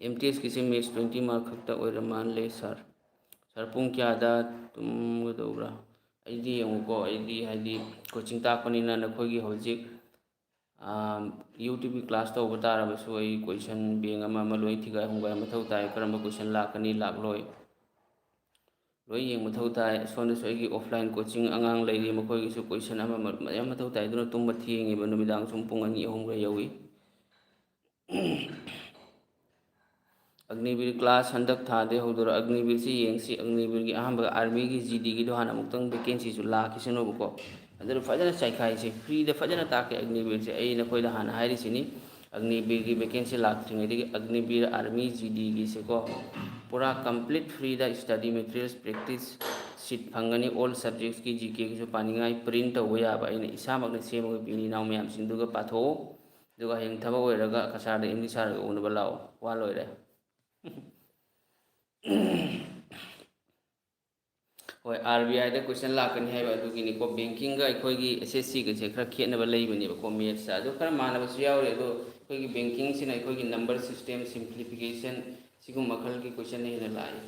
ꯑꯦꯝ ꯇꯤ ꯑꯦꯁꯀꯤꯁꯦ ꯃꯦꯠꯁ ꯇ꯭ꯋꯦꯟꯇꯤ ꯃꯥꯔꯛ ꯈꯛꯇ ꯑꯣꯏꯔ ꯃꯥꯜꯂꯦ ꯁꯥꯔ꯫ ꯁꯥꯔ, ꯄꯨꯡ ꯀꯌꯥꯗ ꯇꯨꯝꯒꯗꯧꯕ꯭ꯔꯥ? ꯑꯩꯗꯤ ꯌꯦꯡꯉꯨꯀꯣ, ꯑꯩꯗꯤ ꯍꯥꯏꯗꯤ ꯀꯣꯆꯤꯡ ꯇꯥꯛꯄꯅꯤꯅ ꯅꯈꯣꯏꯒꯤ ꯍꯧꯖꯤꯛ ꯌꯨꯇ꯭ꯌꯨꯕꯀꯤ ꯀ꯭ꯂꯥꯁ ꯇꯧꯕ ꯇꯥꯔꯕꯁꯨ ꯑꯩ ꯀꯣꯏꯁꯟ ꯕꯦꯡ ꯑꯃ ꯑꯃ ꯂꯣꯏ ꯊꯤꯒꯥꯏ ꯍꯨꯝꯒꯥꯏ ꯃꯊꯧ ꯇꯥꯏ, ꯀꯔꯝꯕ ꯀꯣꯏꯁꯟ ꯂꯥꯛꯀꯅꯤ ꯂꯥꯛꯂꯣꯏ ꯂꯣꯏ ꯌꯦꯡ ꯃꯊꯧ ꯇꯥꯏ꯫ ꯁꯣꯝꯗꯁꯨ ꯑꯩꯒꯤ ꯑꯣꯐꯂꯥꯏꯟ ꯀꯣꯆꯤꯡ ꯑꯉꯥꯡ ꯂꯩꯔꯤ, ꯃꯈꯣꯏꯒꯤꯁꯨ ꯀꯣꯏꯁꯟ ꯑꯃ ꯑꯃ ꯃꯌꯥꯝ ꯃꯊꯧ ꯇꯥꯏ꯫ ꯑꯗꯨꯅ ꯇꯨꯝꯕ ꯊꯦꯡꯉꯤꯕ, ꯅꯨꯃꯤꯗꯥꯡ ꯁꯨꯝ ꯄꯨꯡ ꯑꯅꯤ ꯑꯍꯨꯝꯒ ꯌꯧꯏ꯫ ꯑꯒꯅꯤꯕꯤꯔ ꯀ꯭ꯂꯥꯁ ꯍꯟꯗꯛ ꯊꯥꯗꯩ ꯍꯧꯗꯣꯔꯛ꯫ ꯑꯒꯅꯤꯕꯤꯔꯁꯤ ꯌꯦꯡꯁꯤ꯫ ꯑꯒꯅꯤꯕꯤꯔꯒꯤ ꯑꯍꯥꯟꯕ ꯑꯥꯔꯃꯤꯒꯤ ꯖꯤꯗꯤꯒꯤꯗꯣ ꯍꯥꯟꯅ ꯑꯃꯨꯛꯇꯪ ꯚꯦꯀꯦꯟꯁꯤꯁꯨ ꯂꯥꯛꯈꯤꯁꯅꯨꯕꯀꯣ꯫ ꯑꯗꯨꯅ ꯐꯖꯅ ꯆꯥꯏꯈꯥꯏꯁꯤ, ꯐ꯭ꯔꯤꯗ ꯐꯖꯅ ꯇꯥꯛꯀꯦ ꯑꯒꯅꯤꯕꯤꯔꯁꯦ꯫ ꯑꯩ ꯅꯈꯣꯏꯗ ꯍꯥꯟꯅ ꯍꯥꯏꯔꯤꯁꯤꯅꯤ, ꯑꯒꯅꯤꯕꯤꯔꯒꯤ ꯚꯦꯀꯦꯟꯁꯤ ꯂꯥꯛꯇ꯭ꯔꯤꯉꯩꯗꯒꯤ ꯑꯒꯅꯤꯕꯤꯔ ꯑꯥꯔꯃꯤ ꯖꯤꯗꯤꯒꯤꯁꯦꯀꯣ ꯄꯨꯔꯥ ꯀꯝꯄ꯭ꯂꯤꯠ ꯐ꯭ꯔꯤꯗ ꯁ꯭ꯇꯗꯤ ꯃꯦꯇꯔꯤꯌꯦꯜꯁ, ꯄ꯭ꯔꯦꯛꯇꯤꯁ ꯁꯤꯠ ꯐꯪꯒꯅꯤ꯫ ꯑꯣꯜ ꯁꯕꯖꯦꯛꯁꯀꯤ ꯖꯤ ꯀꯦꯒꯤꯁꯨ ꯄꯥꯅꯤꯡꯉꯥꯏ ꯄ꯭ꯔꯤꯟ ꯇꯧꯕ ꯌꯥꯕ ꯑꯩꯅ ꯏꯁꯥꯃꯛꯅ ꯁꯦꯝꯃꯒ ꯄꯤꯅꯤ꯫ ꯏꯅꯥꯎ ꯃꯌꯥꯝꯁꯤꯡꯗꯨꯒ ꯄꯥꯊꯣꯛꯑꯣ꯫ ꯑꯗꯨꯒ ꯍꯌꯦꯡ ꯊꯕꯛ ꯑꯣꯏꯔꯒ ꯀꯁꯥꯔꯗ ꯑꯦꯝ ꯗꯤ ꯁꯥꯔꯒ ꯎꯅꯕ ꯂꯥꯛꯑꯣ꯫ ꯋꯥ ꯂꯣꯏꯔꯦ꯫ ꯍꯣꯏ, ꯑꯥꯔ ꯕꯤ ꯑꯥꯏꯗ ꯀꯣꯏꯁꯟ ꯂꯥꯛꯀꯅꯤ ꯍꯥꯏꯕ ꯑꯗꯨꯒꯤꯅꯤꯀꯣ꯫ ꯕꯦꯡꯀꯤꯡꯒ ꯑꯩꯈꯣꯏꯒꯤ ꯑꯦꯁ ꯑꯦꯁ ꯁꯤꯒꯁꯦ ꯈꯔ ꯈꯦꯠꯅꯕ ꯂꯩꯕꯅꯦꯕꯀꯣ ꯃꯦꯠꯁꯇ꯫ ꯑꯗꯨ ꯈꯔ ꯃꯥꯟꯅꯕꯁꯨ ꯌꯥꯎꯔꯤ, ꯑꯗꯣ ꯑꯩꯈꯣꯏꯒꯤ ꯕꯦꯡꯀꯤꯡꯁꯤꯅ ꯑꯩꯈꯣꯏꯒꯤ ꯅꯝꯕꯔ ꯁꯤꯁꯇꯦꯝ, ꯁꯤꯝꯄ꯭ꯂꯤꯐꯤꯀꯦꯁꯟ, ꯁꯤꯒꯨꯝꯕ ꯃꯈꯜꯒꯤ ꯀꯣꯏꯁꯟꯅ ꯍꯦꯟꯅ ꯂꯥꯛꯏ꯫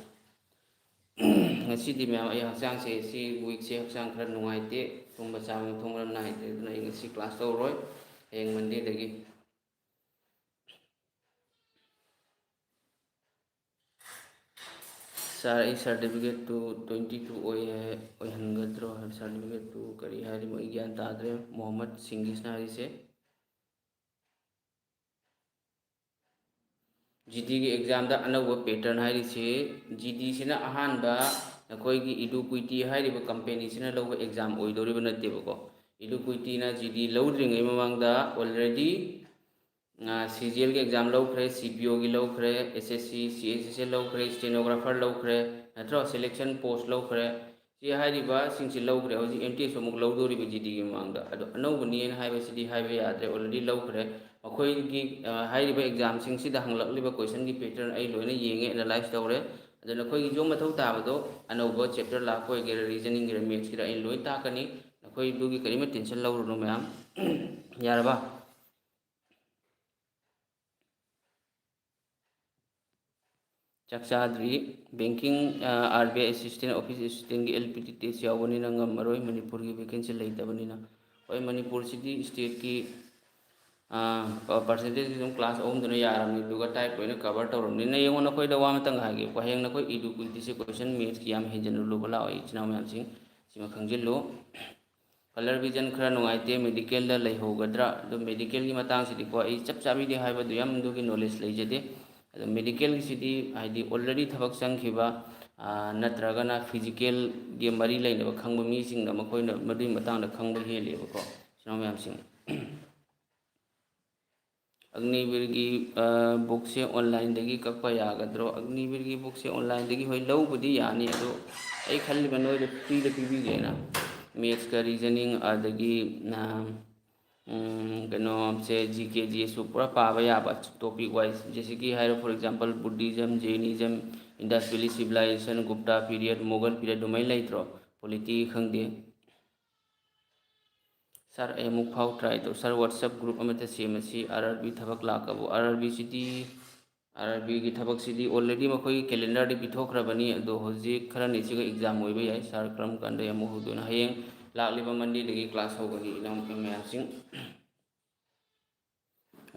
ꯉꯁꯤꯗꯤ ꯃꯌꯥꯝ ꯑꯩ ꯍꯛꯆꯥꯡꯁꯦ, ꯁꯤ ꯋꯤꯛꯁꯦ ꯍꯛꯆꯥꯡ ꯈꯔ ꯅꯨꯡꯉꯥꯏꯇꯦ, ꯇꯨꯝꯕ ꯆꯥꯕ ꯃꯊꯣꯡ ꯃꯔꯝ ꯅꯥꯏꯗ꯭ꯔꯦ, ꯑꯗꯨꯅ ꯑꯩ ꯉꯁꯤ ꯀ꯭ꯂꯥꯁ ꯇꯧꯔꯣꯏ꯫ ꯍꯌꯦꯡ ꯃꯟꯗꯦꯗꯒꯤ꯫ ꯁꯥꯔ, ꯑꯩ ꯁꯥꯔꯇꯤꯐꯤꯀꯦꯠꯇꯨ ꯇ꯭ꯋꯦꯟꯇꯤ ꯇꯨ ꯑꯣꯏ ꯍꯥꯏ, ꯑꯣꯏꯍꯟꯒꯗ꯭ꯔꯣ? ꯁꯥꯔꯇꯤꯐꯤꯀꯦꯠꯇꯨ ꯀꯔꯤ ꯍꯥꯏꯔꯤꯃꯣ ꯑꯩ ꯒ꯭ꯌꯥꯟ ꯇꯥꯗ꯭ꯔꯦ꯫ ꯃꯣꯍꯝꯃꯗ ꯁꯤꯡꯒꯤꯁꯅ ꯍꯥꯏꯔꯤꯁꯦ꯫ ꯖꯤꯗꯤꯒꯤ ꯑꯦꯛꯖꯥꯝꯗ ꯑꯅꯧꯕ ꯄꯦꯇꯔꯟ ꯍꯥꯏꯔꯤꯁꯤ, ꯖꯤꯗꯤꯁꯤꯅ ꯑꯍꯥꯟꯕ ꯑꯩꯈꯣꯏꯒꯤ ꯏꯗꯨꯀ꯭ꯋꯤꯇꯤ ꯍꯥꯏꯔꯤꯕ ꯀꯝꯄꯦꯅꯤꯁꯤꯅ ꯂꯧꯕ ꯑꯦꯛꯖꯥꯝ ꯑꯣꯏꯗꯧꯔꯤꯕ ꯅꯠꯇꯦꯕꯀꯣ꯫ ꯏꯗꯨꯀ꯭ꯋꯤꯇꯤꯅ ꯖꯤꯗꯤ ꯂꯧꯗ꯭ꯔꯤꯉꯩ ꯃꯃꯥꯡꯗ already ꯁꯤ ꯖꯤ ꯑꯦꯜꯒꯤ ꯑꯦꯛꯖꯥꯝ ꯂꯧꯈ꯭ꯔꯦ, ꯁꯤ ꯄꯤ ꯑꯣꯒꯤ ꯂꯧꯈ꯭ꯔꯦ, ꯑꯦꯁ ꯑꯦꯁ ꯁꯤ, ꯁꯤ ꯑꯩꯆ ꯑꯦꯁ ꯑꯦꯜ ꯂꯧꯈ꯭ꯔꯦ, ꯁ꯭ꯇꯦꯅꯣꯒ꯭ꯔꯥꯐꯔ ꯂꯧꯈ꯭ꯔꯦ, ꯅꯠꯇ꯭ꯔꯣ? ꯁꯦꯂꯦꯛꯁꯟ ꯄꯣꯁ ꯂꯧꯈ꯭ꯔꯦ꯫ ꯁꯤ ꯍꯥꯏꯔꯤꯕꯁꯤꯡꯁꯤ ꯂꯧꯈ꯭ꯔꯦ꯫ ꯍꯧꯖꯤꯛ ꯑꯦꯝ ꯇꯤ ꯑꯦꯁ ꯑꯃꯨꯛ ꯂꯧꯗꯣꯔꯤꯕ ꯖꯤꯗꯤꯒꯤ ꯃꯃꯥꯡꯗ꯫ ꯑꯗꯣ ꯑꯅꯧꯕꯅꯦꯅ ꯍꯥꯏꯕꯁꯤꯗꯤ ꯍꯥꯏꯕ ꯌꯥꯗ꯭ꯔꯦ, already ꯂꯧꯈ꯭ꯔꯦ꯫ ꯃꯈꯣꯏꯒꯤ, ꯑ, ꯍꯥꯏꯔꯤꯕ ꯑꯦꯛꯖꯥꯝꯁꯤꯡꯁꯤꯗ ꯍꯪꯂꯛꯂꯤꯕ ꯀꯣꯏꯁꯟꯒꯤ ꯄꯦꯇꯔꯟ ꯑꯩ ꯂꯣꯏꯅ ꯌꯦꯡꯉꯦ, ꯑꯦꯅꯥꯂꯥꯏꯁ ꯇꯧꯔꯦ꯫ ꯑꯗꯣ ꯅꯈꯣꯏꯒꯤꯁꯨ ꯃꯊꯧ ꯇꯥꯕꯗꯣ ꯑꯅꯧꯕ ꯆꯦꯞꯇꯔ ꯂꯥꯛꯄ ꯑꯣꯏꯒꯦꯔꯥ, ꯔꯤꯖꯅꯤꯡꯒꯤꯔ, ꯃꯦꯠꯁꯀꯤꯔ, ꯑꯩ ꯂꯣꯏ ꯇꯥꯛꯀꯅꯤ꯫ ꯅꯈꯣꯏ ꯑꯗꯨꯒꯤ ꯀꯔꯤꯝꯇ ꯇꯦꯟꯁꯟ ꯂꯧꯔꯨꯅꯨ ꯃꯌꯥꯝ꯫ ꯌꯥꯔꯕ? ꯆꯥꯛ ꯆꯥꯗ꯭ꯔꯤ꯫ Banking, ꯑꯥꯔ ꯕꯤ ꯑꯥꯏ assistant, office assistantꯒꯤ L P T test ꯌꯥꯎꯕꯅꯤꯅ ꯉꯝꯃꯔꯣꯏ, ꯃꯅꯤꯄꯨꯔꯒꯤ vacancy ꯂꯩꯇꯕꯅꯤꯅ꯫ ꯍꯣꯏ, ꯃꯅꯤꯄꯨꯔꯁꯤꯗꯤ stateꯀꯤ percentageꯁꯤ ꯑꯗꯨꯝ class ꯑꯍꯨꯝꯗꯨꯅ ꯌꯥꯔꯕꯅꯤ, ꯑꯗꯨꯒ type ꯂꯣꯏꯅ cover ꯇꯧꯔꯕꯅꯤꯅ꯫ ꯌꯦꯡꯉꯣ, ꯅꯈꯣꯏꯗ ꯋꯥ ꯑꯃꯇꯪ ꯍꯥꯏꯒꯦ, ꯍꯌꯦꯡ ꯅꯈꯣꯏ ꯏꯗꯨ ꯀꯨꯏꯗꯤꯁꯦ question mathsꯀꯤ ꯌꯥꯝ ꯍꯦꯟꯖꯟꯅ ꯂꯨꯕ ꯂꯥꯛꯑꯣꯏ, ꯏꯆꯤꯟ ꯏꯅꯥꯎ ꯃꯌꯥꯝꯁꯤꯡ꯫ ꯁꯤꯃ ꯈꯪꯖꯤꯜꯂꯨ꯫ Colour vision ꯈꯔ ꯅꯨꯡꯉꯥꯏꯇꯦ, medicalꯗ ꯂꯩꯍꯧꯒꯗ꯭ꯔꯥ? ꯑꯗꯣ medicalꯒꯤ ꯃꯇꯥꯡꯁꯤꯗꯤꯀꯣ, ꯑꯩ ꯆꯞ ꯆꯥꯕꯤꯗꯤ ꯍꯥꯏꯕꯗꯨ ꯌꯥꯝ ꯑꯗꯨꯒꯤ knowledge ꯂꯩꯖꯗꯦ꯫ ꯑꯗꯣ medicalꯒꯤꯁꯤꯗꯤ ꯍꯥꯏꯗꯤ already ꯊꯕꯛ ꯆꯪꯈꯤꯕ, ꯅꯠꯇ꯭ꯔꯒꯅ physicalꯒꯤ ꯃꯔꯤ ꯂꯩꯅꯕ ꯈꯪꯕ ꯃꯤꯁꯤꯡꯅ ꯃꯈꯣꯏꯅ ꯃꯗꯨꯒꯤ ꯃꯇꯥꯡꯗ ꯈꯪꯕ ꯍꯦꯜꯂꯦꯕꯀꯣ, ꯏꯆꯤꯟ ꯏꯅꯥꯎ ꯃꯌꯥꯝꯁꯤꯡ꯫ ꯑꯒꯅꯤꯕꯤꯔꯒꯤ bookꯁꯦ onlineꯗꯒꯤ ꯀꯛꯄ ꯌꯥꯒꯗ꯭ꯔꯣ? ꯑꯒꯅꯤꯕꯤꯔꯒꯤ bookꯁꯦ onlineꯗꯒꯤ, ꯍꯣꯏ, ꯂꯧꯕꯗꯤ ꯌꯥꯅꯤ, ꯑꯗꯣ ꯑꯩ ꯈꯜꯂꯤꯕ ꯅꯣꯏꯗ freeꯗ ꯄꯤꯕꯤꯒꯦꯅ꯫ Mathsꯀ reasoning, ꯑꯗꯒꯤ ꯀꯩꯅꯣꯁꯦ, G K G S ꯁꯨ ꯄꯨꯔꯥ ꯄꯥꯕ ꯌꯥꯕ, topic wise꯫ ꯖꯦꯁꯤꯒꯤ ꯍꯥꯏꯔꯣ, for example, Buddhism, Jainism, Indus Valley Civilization, Gupta period, Mughal period ꯑꯗꯨꯃꯥꯏꯅ ꯂꯩꯇ꯭ꯔꯣ? Polity ꯈꯪꯗꯦ꯫ Sir, ꯑꯩ ꯑꯃꯨꯛ ꯐꯥꯎ try ꯇꯧ꯫ Sir, WhatsApp group ꯑꯃꯠꯇ ꯁꯦꯝꯃꯁꯤ꯫ R R B ꯊꯕꯛ ꯂꯥꯛꯀꯕꯨ? R R Bꯁꯤꯗꯤ, R R Bꯒꯤ ꯊꯕꯛꯁꯤꯗꯤ already ꯃꯈꯣꯏꯒꯤ calendarꯗꯤ ꯄꯤꯊꯣꯛꯈ꯭ꯔꯕꯅꯤ, ꯑꯗꯣ ꯍꯧꯖꯤꯛ ꯈꯔꯅꯤꯁꯤꯒ exam ꯑꯣꯏꯕ ꯌꯥꯏ꯫ Sir, ꯀꯔꯝ ꯀꯥꯟꯗ ꯑꯃꯨꯛ ꯍꯧꯗꯣꯏꯅꯣ? ꯍꯌꯦꯡ ꯂꯥꯛꯂꯤꯕ Mondayꯗꯒꯤ class ꯍꯧꯒꯅꯤ, ꯏꯅꯥꯎ ꯃꯌꯥꯝꯁꯤꯡ꯫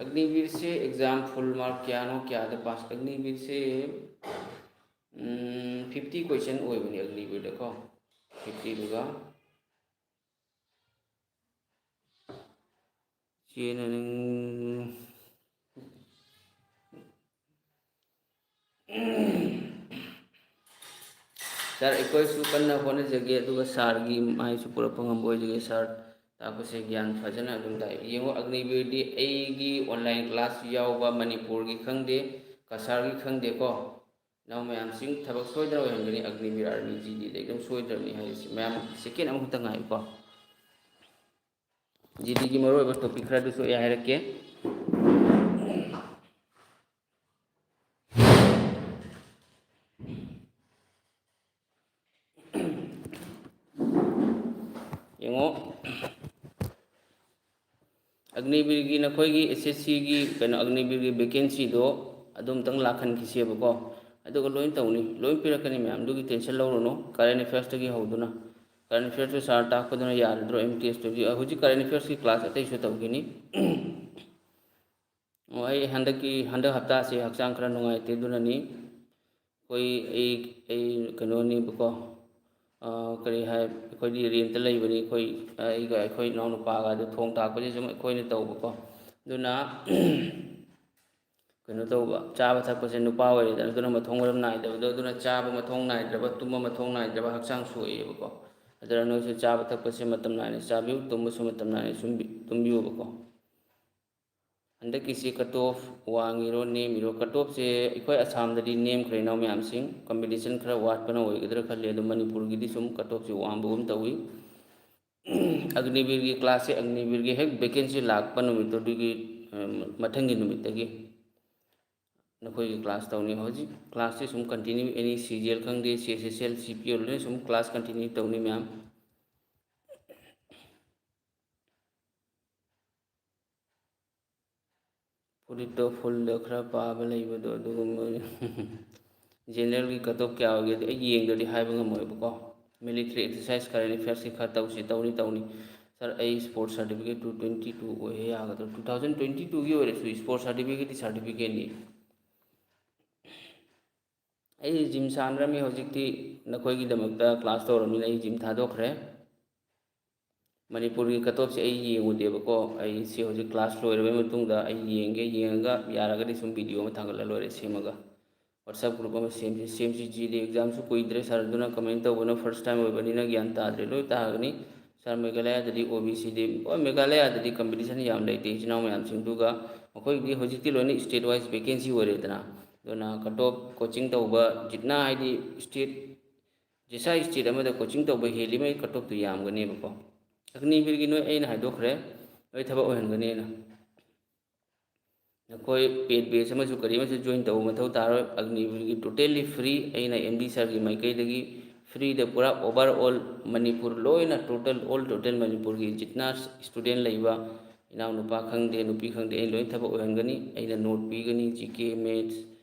ꯑꯒꯅꯤꯕꯤꯔꯁꯦ exam full mark ꯀꯌꯥꯅꯣ, ꯀꯌꯥꯗ pass? ꯑꯒꯅꯤꯕꯤꯔꯁꯦ fifty question ꯑꯣꯏꯕꯅꯤ ꯑꯒꯅꯤꯕꯤꯔꯗꯀꯣ, fiftyꯗꯨꯒ꯫ ꯆꯦꯅ ꯅꯪ Sir, ꯑꯩꯈꯣꯏꯁꯨ ꯀꯟꯅ ꯍꯣꯠꯅꯖꯒꯦ, ꯑꯗꯨꯒ sirꯒꯤ ꯃꯥꯏꯁꯨ ꯄꯨꯔꯛꯄ ꯉꯝꯕ ꯑꯣꯏꯖꯒꯦ꯫ Sir ꯇꯥꯛꯄꯁꯦ ꯒ꯭ꯌꯥꯟ ꯐꯖꯅ ꯑꯗꯨꯝ ꯇꯥꯏ꯫ ꯌꯦꯡꯉꯣ, ꯑꯒꯅꯤꯕꯤꯔꯗꯤ ꯑꯩꯒꯤ online class ꯌꯥꯎꯕ, ꯃꯅꯤꯄꯨꯔꯒꯤ ꯈꯪꯗꯦ, ꯀꯁꯥꯔꯒꯤ ꯈꯪꯗꯦꯀꯣ, ꯏꯅꯥꯎ ꯃꯌꯥꯝꯁꯤꯡ, ꯊꯕꯛ ꯁꯣꯏꯗꯅ ꯑꯣꯏꯍꯟꯒꯅꯤ꯫ ꯑꯒꯅꯤꯕꯤꯔ army GDꯗ ꯑꯗꯨꯝ ꯁꯣꯏꯗ꯭ꯔꯕꯅꯤ ꯍꯥꯏꯔꯤꯁꯤ꯫ ꯃꯌꯥꯝ second ꯑꯃꯈꯛꯇ ꯉꯥꯏꯌꯨꯀꯣ꯫ GDꯒꯤ ꯃꯔꯨꯑꯣꯏꯕ topic ꯈꯔꯗꯨꯁꯨ ꯑꯩ ꯍꯥꯏꯔꯛꯀꯦ꯫ ꯌꯦꯡꯉꯣ, ꯑꯒꯅꯤꯕꯤꯔꯒꯤ, ꯅꯈꯣꯏꯒꯤ SSCꯒꯤ ꯀꯩꯅꯣ, ꯑꯒꯅꯤꯕꯤꯔꯒꯤ vacancyꯗꯣ ꯑꯗꯨꯝꯇꯪ ꯂꯥꯛꯍꯟꯈꯤꯁꯦꯕꯀꯣ꯫ ꯑꯗꯨꯒ ꯂꯣꯏ ꯇꯧꯅꯤ, ꯂꯣꯏ ꯄꯤꯔꯛꯀꯅꯤ ꯃꯌꯥꯝ, ꯑꯗꯨꯒꯤ tension ꯂꯧꯔꯨꯅꯨ꯫ Current affairsꯇꯒꯤ ꯍꯧꯗꯨꯅ, current affairsꯇꯨ sir ꯇꯥꯛꯄꯗꯨꯅ ꯌꯥꯔꯗ꯭ꯔꯣ? M T Sꯇꯨꯗꯤ ꯍꯧꯖꯤꯛ current affairsꯀꯤ class ꯑꯇꯩꯁꯨ ꯇꯧꯈꯤꯅꯤ꯫ ꯑꯣ, ꯑꯩ ꯍꯟꯗꯛꯀꯤ, ꯍꯟꯗꯛ ꯍꯞꯇꯥꯁꯦ ꯍꯛꯆꯥꯡ ꯈꯔ ꯅꯨꯡꯉꯥꯏꯇꯦ, ꯑꯗꯨꯅꯅꯤ꯫ ꯑꯩꯈꯣꯏ, ꯑꯩ, ꯑꯩ ꯀꯩꯅꯣꯅꯦꯕꯀꯣ, ꯀꯔꯤ ꯍꯥꯏ, ꯑꯩꯈꯣꯏꯗꯤ rentꯇ ꯂꯩꯕꯅꯤ꯫ ꯑꯩꯈꯣꯏ, ꯑꯩꯒ ꯑꯩꯈꯣꯏ ꯏꯅꯥꯎꯅꯨꯄꯥꯒ ꯑꯗꯨ ꯊꯣꯡ ꯊꯥꯛꯄꯁꯦ ꯁꯨꯝ ꯑꯩꯈꯣꯏꯅ ꯇꯧꯕꯀꯣ꯫ ꯑꯗꯨꯅ ꯀꯩꯅꯣ ꯇꯧꯕ, ꯆꯥꯕ ꯊꯛꯄꯁꯦ ꯅꯨꯄꯥ ꯑꯣꯏꯔꯦꯗꯅ, ꯑꯗꯨꯅ ꯃꯊꯣꯡ ꯃꯔꯝ ꯅꯥꯏꯗꯕꯗꯣ, ꯑꯗꯨꯅ ꯆꯥꯕ ꯃꯊꯣꯡ ꯅꯥꯏꯗ꯭ꯔꯕ, ꯇꯨꯝꯕ ꯃꯊꯣꯡ ꯅꯥꯏꯗ꯭ꯔꯕ ꯍꯛꯆꯥꯡ ꯁꯣꯛꯑꯦꯕꯀꯣ꯫ ꯑꯗꯨꯅ ꯅꯣꯏꯁꯨ ꯆꯥꯕ ꯊꯛꯄꯁꯦ ꯃꯇꯝ ꯅꯥꯏꯅ ꯆꯥꯕꯤꯌꯨ, ꯇꯨꯝꯕꯁꯨ ꯃꯇꯝ ꯅꯥꯏꯅ ꯁꯨꯝ ꯇꯨꯝꯕꯤꯌꯨꯕꯀꯣ꯫ ꯍꯟꯗꯛꯀꯤꯁꯤ cut off ꯋꯥꯡꯉꯤꯔꯣ ꯅꯦꯝꯃꯤꯔꯣ? Cut offꯁꯦ ꯑꯩꯈꯣꯏ ꯑꯁꯥꯝꯗꯗꯤ ꯅꯦꯝꯈ꯭ꯔꯦ, ꯏꯅꯥꯎ ꯃꯌꯥꯝꯁꯤꯡ, competition ꯈꯔ ꯋꯥꯠꯄꯅ ꯑꯣꯏꯒꯗ꯭ꯔꯥ ꯈꯜꯂꯤ꯫ ꯑꯗꯣ ꯃꯅꯤꯄꯨꯔꯒꯤꯗꯤ ꯁꯨꯝ cut offꯁꯤ ꯋꯥꯡꯕꯒꯨꯝ ꯇꯧꯏ꯫ ꯑꯒꯅꯤꯕꯤꯔꯒꯤ classꯁꯦ, ꯑꯒꯅꯤꯕꯤꯔꯒꯤ ꯍꯦꯛ vacancy ꯂꯥꯛꯄ ꯅꯨꯃꯤꯠꯇꯨ, ꯑꯗꯨꯒꯤ, ꯎꯝ, ꯃꯊꯪꯒꯤ ꯅꯨꯃꯤꯠꯇꯒꯤ ꯅꯈꯣꯏꯒꯤ class ꯇꯧꯅꯤ꯫ ꯍꯧꯖꯤꯛ classꯁꯤ ꯁꯨꯝ continue, any C G L ꯈꯪꯗꯦ, C S S L, C P O, ꯂꯣꯏꯅ ꯁꯨꯝ class continue ꯇꯧꯅꯤ ꯃꯌꯥꯝ꯫ ꯐꯨꯔꯤꯠꯇꯣ fullꯗ ꯈꯔ ꯄꯥꯕ ꯂꯩꯕꯗꯣ, ꯑꯗꯨꯒꯨꯝꯕ꯫ Generalꯒꯤ cut off ꯀꯌꯥ ꯑꯣꯏꯒꯦꯗꯤ ꯑꯩ ꯌꯦꯡꯗ꯭ꯔꯗꯤ ꯍꯥꯏꯕ ꯉꯝꯃꯣꯏꯕꯀꯣ꯫ Military exercise, current affairsꯀꯤ ꯈꯔ ꯇꯧꯁꯤ, ꯇꯧꯅꯤ, ꯇꯧꯅꯤ꯫ Sir, ꯑꯩ sports certificate two twenty two ꯑꯣꯏꯍꯦ ꯌꯥꯒꯗ꯭ꯔꯥ? Two thousand twenty twoꯒꯤ ꯑꯣꯏꯔꯁꯨ sports certificateꯇꯤ certificateꯅꯤ꯫ ꯑꯩ gym ꯁꯥꯟꯅꯔꯝꯃꯤ, ꯍꯧꯖꯤꯛꯇꯤ ꯅꯈꯣꯏꯒꯤꯗꯃꯛꯇ class ꯇꯧꯔꯕꯅꯤꯅ ꯑꯩ gym ꯊꯥꯗꯣꯛꯈ꯭ꯔꯦ꯫ ꯃꯅꯤꯄꯨꯔꯒꯤ cut offꯁꯦ ꯑꯩ ꯌꯦꯡꯉꯨꯗꯦꯕꯀꯣ꯫ ꯑꯩꯁꯦ ꯍꯧꯖꯤꯛ class ꯂꯣꯏꯔꯕꯩ ꯃꯇꯨꯡꯗ ꯑꯩ ꯌꯦꯡꯒꯦ, ꯌꯦꯡꯉꯒ ꯌꯥꯔꯒꯗꯤ ꯁꯨꯝ video ꯑꯃ ꯊꯥꯒꯠꯂ ꯂꯣꯏꯔꯦ ꯁꯦꯝꯃꯒ꯫ WhatsApp group ꯑꯃ ꯁꯦꯝꯁꯤ, ꯁꯦꯝꯁꯤ꯫ G D examꯁꯨ ꯀꯨꯏꯗ꯭ꯔꯦ, sir, ꯑꯗꯨꯅ comment ꯇꯧꯕꯅ first time ꯑꯣꯏꯕꯅꯤꯅ ꯒ꯭ꯌꯥꯟ ꯇꯥꯗ꯭ꯔꯦ꯫ ꯂꯣꯏ ꯇꯥꯒꯅꯤ꯫ Sir, ꯃꯦꯘꯥꯂꯌꯥꯗꯗꯤ O B Cꯗꯤ, ꯍꯣꯏ, ꯃꯦꯘꯥꯂꯌꯥꯗꯗꯤ competition ꯌꯥꯝ ꯂꯩꯇꯦ, ꯏꯆꯤꯟ ꯏꯅꯥꯎ ꯃꯌꯥꯝꯁꯤꯡꯗꯨꯒ꯫ ꯃꯈꯣꯏꯒꯤꯗꯤ ꯍꯧꯖꯤꯛꯇꯤ ꯂꯣꯏꯅ state wise vacancy ꯑꯣꯏꯔꯦꯗꯅ꯫ ꯑꯗꯨꯅ cut off coaching ꯇꯧꯕ, ꯖꯤꯠꯅꯥ ꯍꯥꯏꯗꯤ state, ꯖꯤꯁꯥ state ꯑꯃꯗ coaching ꯇꯧꯕ ꯍꯦꯜꯂꯤꯉꯩ cut offꯇꯨ ꯌꯥꯝꯒꯅꯦꯕꯀꯣ꯫ ꯑꯒꯅꯤꯕꯤꯔꯒꯤ ꯅꯣꯏ, ꯑꯩꯅ ꯍꯥꯏꯗꯣꯛꯈ꯭ꯔꯦ, ꯂꯣꯏ ꯊꯕꯛ ꯑꯣꯏꯍꯟꯒꯅꯦꯅ꯫ ꯅꯈꯣꯏ paid batch ꯑꯃꯁꯨ ꯀꯔꯤ ꯑꯃꯁꯨ join ꯇꯧꯕ ꯃꯊꯧ ꯇꯥꯔꯣꯏ꯫ ꯑꯒꯅꯤꯕꯤꯔꯒꯤ totally free, ꯑꯩꯅ M D sirꯒꯤ ꯃꯥꯏꯀꯩꯗꯒꯤ freeꯗ ꯄꯨꯔꯥ overall ꯃꯅꯤꯄꯨꯔ ꯂꯣꯏꯅ total, all total ꯃꯅꯤꯄꯨꯔꯒꯤ ꯖꯤꯠꯅꯥ student ꯂꯩꯕ ꯏꯅꯥꯎꯅꯨꯄꯥ ꯈꯪꯗꯦ, ꯅꯨꯄꯤ ꯈꯪꯗꯦ, ꯑꯩꯅ ꯂꯣꯏꯅ ꯊꯕꯛ ꯑꯣꯏꯍꯟꯒꯅꯤ꯫ ꯑꯩꯅ note ꯄꯤꯒꯅꯤ, G K, maths,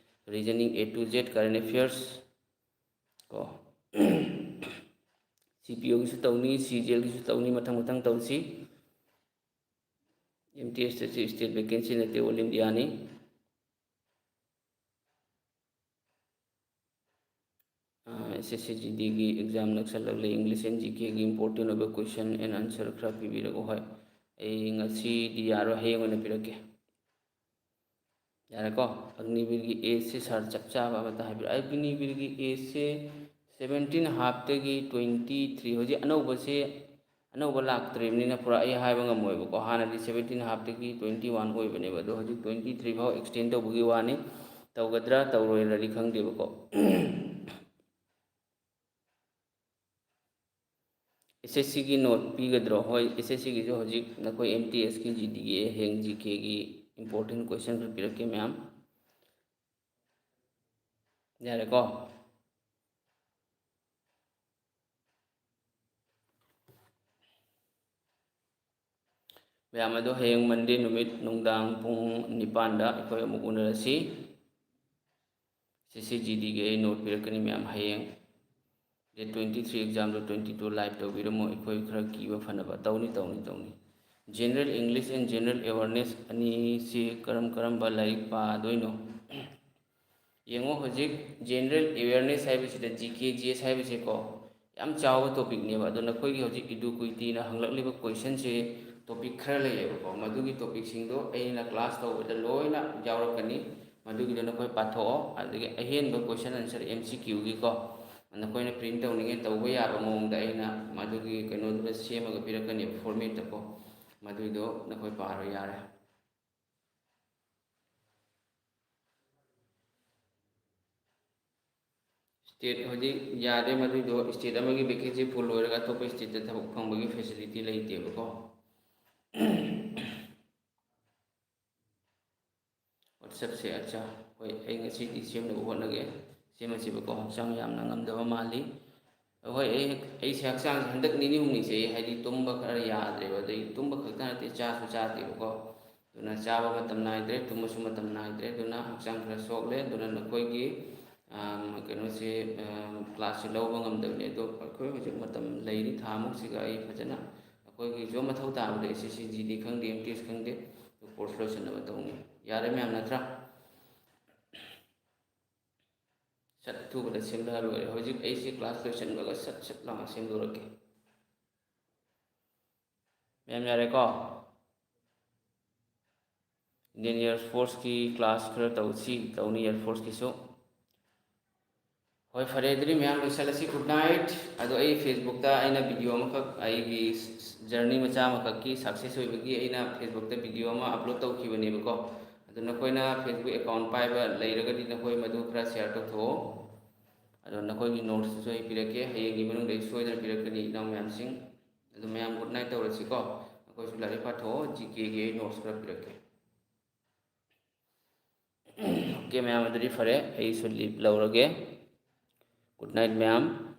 Reasoning A to Z, current affairs ꯀꯣ꯫ ꯁꯤ ꯄꯤ ꯑꯣꯒꯤꯁꯨ ꯇꯧꯅꯤ, ꯁꯤ ꯖꯤ ꯑꯦꯜꯒꯤꯁꯨ ꯇꯧꯅꯤ, ꯃꯊꯪ ꯃꯊꯪ ꯇꯧꯁꯤ꯫ ꯑꯦꯝ ꯇꯤ ꯑꯦꯁꯇꯁꯨ state vacancy ꯅꯠꯇꯦ, all Indiaꯅꯤ꯫ ꯑꯦꯁ ꯑꯦꯁ ꯁꯤ ꯖꯤ ꯗꯤꯒꯤ exam ꯅꯛꯁꯜꯂꯛꯂꯦ꯫ English and G Kꯒꯤ important ꯑꯣꯏꯕ question and answer ꯈꯔ ꯄꯤꯕꯤꯔꯛꯎ꯫ ꯍꯣꯏ, ꯑꯩ ꯉꯁꯤꯗꯤ ꯌꯥꯔꯣꯏ, ꯍꯌꯦꯡ ꯑꯣꯏꯅ ꯄꯤꯔꯛꯀꯦ꯫ ꯌꯥꯔꯦꯀꯣ? ꯑꯒꯅꯤꯕꯤꯔꯒꯤ ageꯁꯦ sir ꯆꯞ ꯆꯥꯕ ꯑꯃꯇ ꯍꯥꯏꯕꯤꯔꯛꯑꯣ꯫ ꯑꯒꯅꯤꯕꯤꯔꯒꯤ ageꯁꯦ seventeen halfꯇꯒꯤ twenty three, ꯍꯧꯖꯤꯛ ꯑꯅꯧꯕꯁꯦ, ꯑꯅꯧꯕ ꯂꯥꯛꯇ꯭ꯔꯤꯕꯅꯤꯅ ꯄꯨꯔꯥ ꯑꯩ ꯍꯥꯏꯕ ꯉꯝꯃꯣꯏꯕꯀꯣ꯫ ꯍꯥꯟꯅꯗꯤ seventeen halfꯇꯒꯤ twenty one ꯑꯣꯏꯕꯅꯦꯕ, ꯑꯗꯣ ꯍꯧꯖꯤꯛ twenty three ꯐꯥꯎ extend ꯇꯧꯕꯒꯤ ꯋꯥꯅꯤ꯫ ꯇꯧꯒꯗ꯭ꯔꯥ ꯇꯧꯔꯣꯏꯗ꯭ꯔꯗꯤ ꯈꯪꯗꯦꯕꯀꯣ꯫ ꯑꯦꯁ ꯑꯦꯁ ꯁꯤꯒꯤ note ꯄꯤꯒꯗ꯭ꯔꯣ? ꯍꯣꯏ, ꯑꯦꯁ ꯑꯦꯁ ꯁꯤꯒꯤꯁꯨ ꯍꯧꯖꯤꯛ ꯅꯈꯣꯏ ꯑꯦꯝ ꯇꯤ ꯑꯦꯁꯀꯤ, ꯖꯤ ꯗꯤꯒꯤ, ꯍꯌꯦꯡ ꯖꯤ ꯀꯦꯒꯤ important question ꯈꯔ ꯄꯤꯔꯛꯀꯦ ꯃꯌꯥꯝ꯫ ꯌꯥꯔꯦꯀꯣ? ꯃꯌꯥꯝ ꯑꯗꯣ, ꯍꯌꯦꯡ Monday ꯅꯨꯃꯤꯠ ꯅꯨꯡꯗꯥꯡ ꯄꯨꯡ ꯅꯤꯄꯥꯟꯗ ꯑꯩꯈꯣꯏ ꯑꯃꯨꯛ ꯎꯅꯔꯁꯤ꯫ ꯑꯦꯁ ꯑꯦꯁ ꯁꯤ ꯖꯤ ꯗꯤꯒꯤ ꯑꯩ note ꯄꯤꯔꯛꯀꯅꯤ ꯃꯌꯥꯝ ꯍꯌꯦꯡ꯫ Date twenty three examꯗꯣ twenty two live ꯇꯧꯕꯤꯔꯝꯃꯣ, ꯑꯩꯈꯣꯏ ꯈꯔ ꯀꯤꯕ ꯐꯅꯕ꯫ ꯇꯧꯅꯤ, ꯇꯧꯅꯤ, ꯇꯧꯅꯤ꯫ General English and General Awareness ꯑꯅꯤꯁꯤ ꯀꯔꯝ ꯀꯔꯝꯕ ꯂꯥꯏꯔꯤꯛ ꯄꯥꯗꯣꯏꯅꯣ? ꯌꯦꯡꯉꯣ, ꯍꯧꯖꯤꯛ General Awareness ꯍꯥꯏꯕꯁꯤꯗ G K G S ꯍꯥꯏꯕꯁꯦꯀꯣ, ꯌꯥꯝ ꯆꯥꯎꯕ topicꯅꯦꯕ꯫ ꯑꯗꯣ ꯅꯈꯣꯏꯒꯤ ꯍꯧꯖꯤꯛ Eduquityꯅ ꯍꯪꯂꯛꯂꯤꯕ questionꯁꯦ topic ꯈꯔ ꯂꯩꯌꯦꯕꯀꯣ, ꯃꯗꯨꯒꯤ topicꯁꯤꯡꯗꯣ ꯑꯩꯅ class ꯇꯧꯕꯗ ꯂꯣꯏꯅ ꯌꯥꯎꯔꯛꯀꯅꯤ꯫ ꯃꯗꯨꯒꯤꯗꯣ ꯅꯈꯣꯏ ꯄꯥꯊꯣꯛꯑꯣ꯫ ꯑꯗꯒꯤ ꯑꯍꯦꯟꯕ question answer M C Qꯒꯤꯀꯣ, ꯅꯈꯣꯏꯅ print ꯇꯧꯅꯤꯡꯉꯦ, ꯇꯧꯕ ꯌꯥꯕ ꯃꯑꯣꯡꯗ ꯑꯩꯅ ꯃꯗꯨꯒꯤ ꯀꯩꯅꯣꯗꯨꯗ ꯁꯦꯝꯃꯒ ꯄꯤꯔꯛꯀꯅꯦꯕ, formatꯇꯀꯣ꯫ ꯃꯗꯨꯏꯗꯣ ꯅꯈꯣꯏ ꯄꯥꯔꯣ ꯌꯥꯔꯦ꯫ State ꯍꯧꯖꯤꯛ ꯌꯥꯗꯦ, ꯃꯗꯨꯏꯗꯣ state ꯑꯃꯒꯤ vacancy full ꯑꯣꯏꯔꯒ ꯑꯇꯣꯞꯄ stateꯇ ꯊꯕꯛ ꯐꯪꯕꯒꯤ facility ꯂꯩꯇꯦꯕꯀꯣ꯫ WhatsAppꯁꯦ, ꯑꯠꯆꯥ, ꯍꯣꯏ, ꯑꯩ ꯉꯁꯤꯗꯤ ꯁꯦꯝꯅꯕ ꯍꯣꯠꯅꯒꯦ꯫ ꯁꯦꯝꯃꯁꯤꯕꯀꯣ, ꯍꯛꯆꯥꯡ ꯌꯥꯝꯅ ꯉꯝꯗꯕ ꯃꯥꯜꯂꯤ꯫ ꯍꯣꯏ, ꯑꯩ, ꯑꯩꯁꯦ ꯍꯛꯆꯥꯡꯁꯦ ꯍꯟꯗꯛ ꯅꯤꯅꯤ ꯍꯨꯝꯅꯤꯁꯦ ꯑꯩ ꯍꯥꯏꯗꯤ ꯇꯨꯝꯕ ꯈꯔ ꯌꯥꯗ꯭ꯔꯦꯕ, ꯑꯗꯩ ꯇꯨꯝꯕ ꯈꯛꯇ ꯅꯠꯇꯦ, ꯆꯥꯁꯨ ꯆꯥꯗꯦꯕꯀꯣ꯫ ꯑꯗꯨꯅ ꯆꯥꯕ ꯃꯇꯝ ꯅꯥꯏꯗ꯭ꯔꯦ, ꯇꯨꯝꯕꯁꯨ ꯃꯇꯝ ꯅꯥꯏꯗ꯭ꯔꯦ, ꯑꯗꯨꯅ ꯍꯛꯆꯥꯡ ꯈꯔ ꯁꯣꯛꯂꯦ꯫ ꯑꯗꯨꯅ ꯅꯈꯣꯏꯒꯤ, ꯑꯝ, ꯀꯩꯅꯣꯁꯦ, ꯑꯝ, classꯁꯦ ꯂꯧꯕ ꯉꯝꯗꯕꯅꯤ꯫ ꯑꯗꯣ ꯑꯩꯈꯣꯏ ꯍꯧꯖꯤꯛ ꯃꯇꯝ ꯂꯩꯔꯤ, ꯊꯥ ꯃꯨꯛꯁꯤꯒ ꯑꯩ ꯐꯖꯅ ꯑꯩꯈꯣꯏꯒꯤ ꯖꯣꯕ ꯃꯊꯧ ꯇꯥꯕꯗ SSC GD ꯈꯪꯗꯦ, MTS ꯈꯪꯗꯦ, ꯑꯗꯨ course ꯂꯣꯏꯁꯤꯟꯅꯕ ꯇꯧꯅꯤ꯫ ꯌꯥꯔꯦ ꯃꯌꯥꯝ, ꯅꯠꯇ꯭ꯔꯥ? ꯁꯠ ꯊꯨꯕꯗ ꯁꯦꯝꯂꯒ ꯂꯣꯏꯔꯦ꯫ ꯍꯧꯖꯤꯛ ꯑꯩꯁꯦ class ꯂꯣꯏꯁꯤꯟꯕꯒ ꯁꯠ ꯁꯠ ꯂꯥꯎꯅ ꯁꯦꯝꯗꯣꯔꯛꯀꯦ꯫ ꯃꯌꯥꯝ ꯌꯥꯔꯦꯀꯣ? Indian Air Forceꯀꯤ class ꯈꯔ ꯇꯧꯁꯤ, ꯇꯧꯅꯤ Air Forceꯀꯤꯁꯨ꯫ ꯍꯣꯏ, ꯐꯔꯦ, ꯑꯗꯨꯗꯤ ꯃꯌꯥꯝ ꯂꯣꯏꯁꯤꯜꯂꯁꯤ꯫ Good night꯫ ꯑꯗꯣ ꯑꯩ Facebookꯇ ꯑꯩꯅ video ꯑꯃꯈꯛ, ꯑꯩꯒꯤ journey ꯃꯆꯥ ꯑꯃꯈꯛꯀꯤ success ꯑꯣꯏꯕꯒꯤ ꯑꯩꯅ Facebookꯇ video ꯑꯃ upload ꯇꯧꯈꯤꯕꯅꯦꯕꯀꯣ꯫ ꯑꯗꯣ ꯅꯈꯣꯏꯅ Facebook account ꯄꯥꯏꯕ ꯂꯩꯔꯒꯗꯤ ꯅꯈꯣꯏ ꯃꯗꯨ ꯈꯔ share ꯇꯧꯊꯣꯛꯑꯣ꯫ ꯑꯗꯣ ꯅꯈꯣꯏꯒꯤ notesꯇꯨꯁꯨ ꯑꯩ ꯄꯤꯔꯛꯀꯦ, ꯍꯌꯦꯡꯒꯤ ꯃꯅꯨꯡꯗ ꯑꯩ ꯁꯣꯏꯗꯅ ꯄꯤꯔꯛꯀꯅꯤ, ꯏꯅꯥꯎ ꯃꯌꯥꯝꯁꯤꯡ꯫ ꯑꯗꯨ ꯃꯌꯥꯝ good night ꯇꯧꯔꯁꯤꯀꯣ꯫ ꯅꯈꯣꯏꯁꯨ ꯂꯥꯏꯔꯤꯛ ꯄꯥꯊꯣꯛꯑꯣ, GKꯒꯤ ꯑꯩ notes ꯈꯔ ꯄꯤꯔꯛꯀꯦ꯫ Okay ꯃꯌꯥꯝ, ꯑꯗꯨꯗꯤ ꯐꯔꯦ, ꯑꯩꯁꯨ leave ꯂꯧꯔꯒꯦ꯫ Good night ꯃꯌꯥꯝ꯫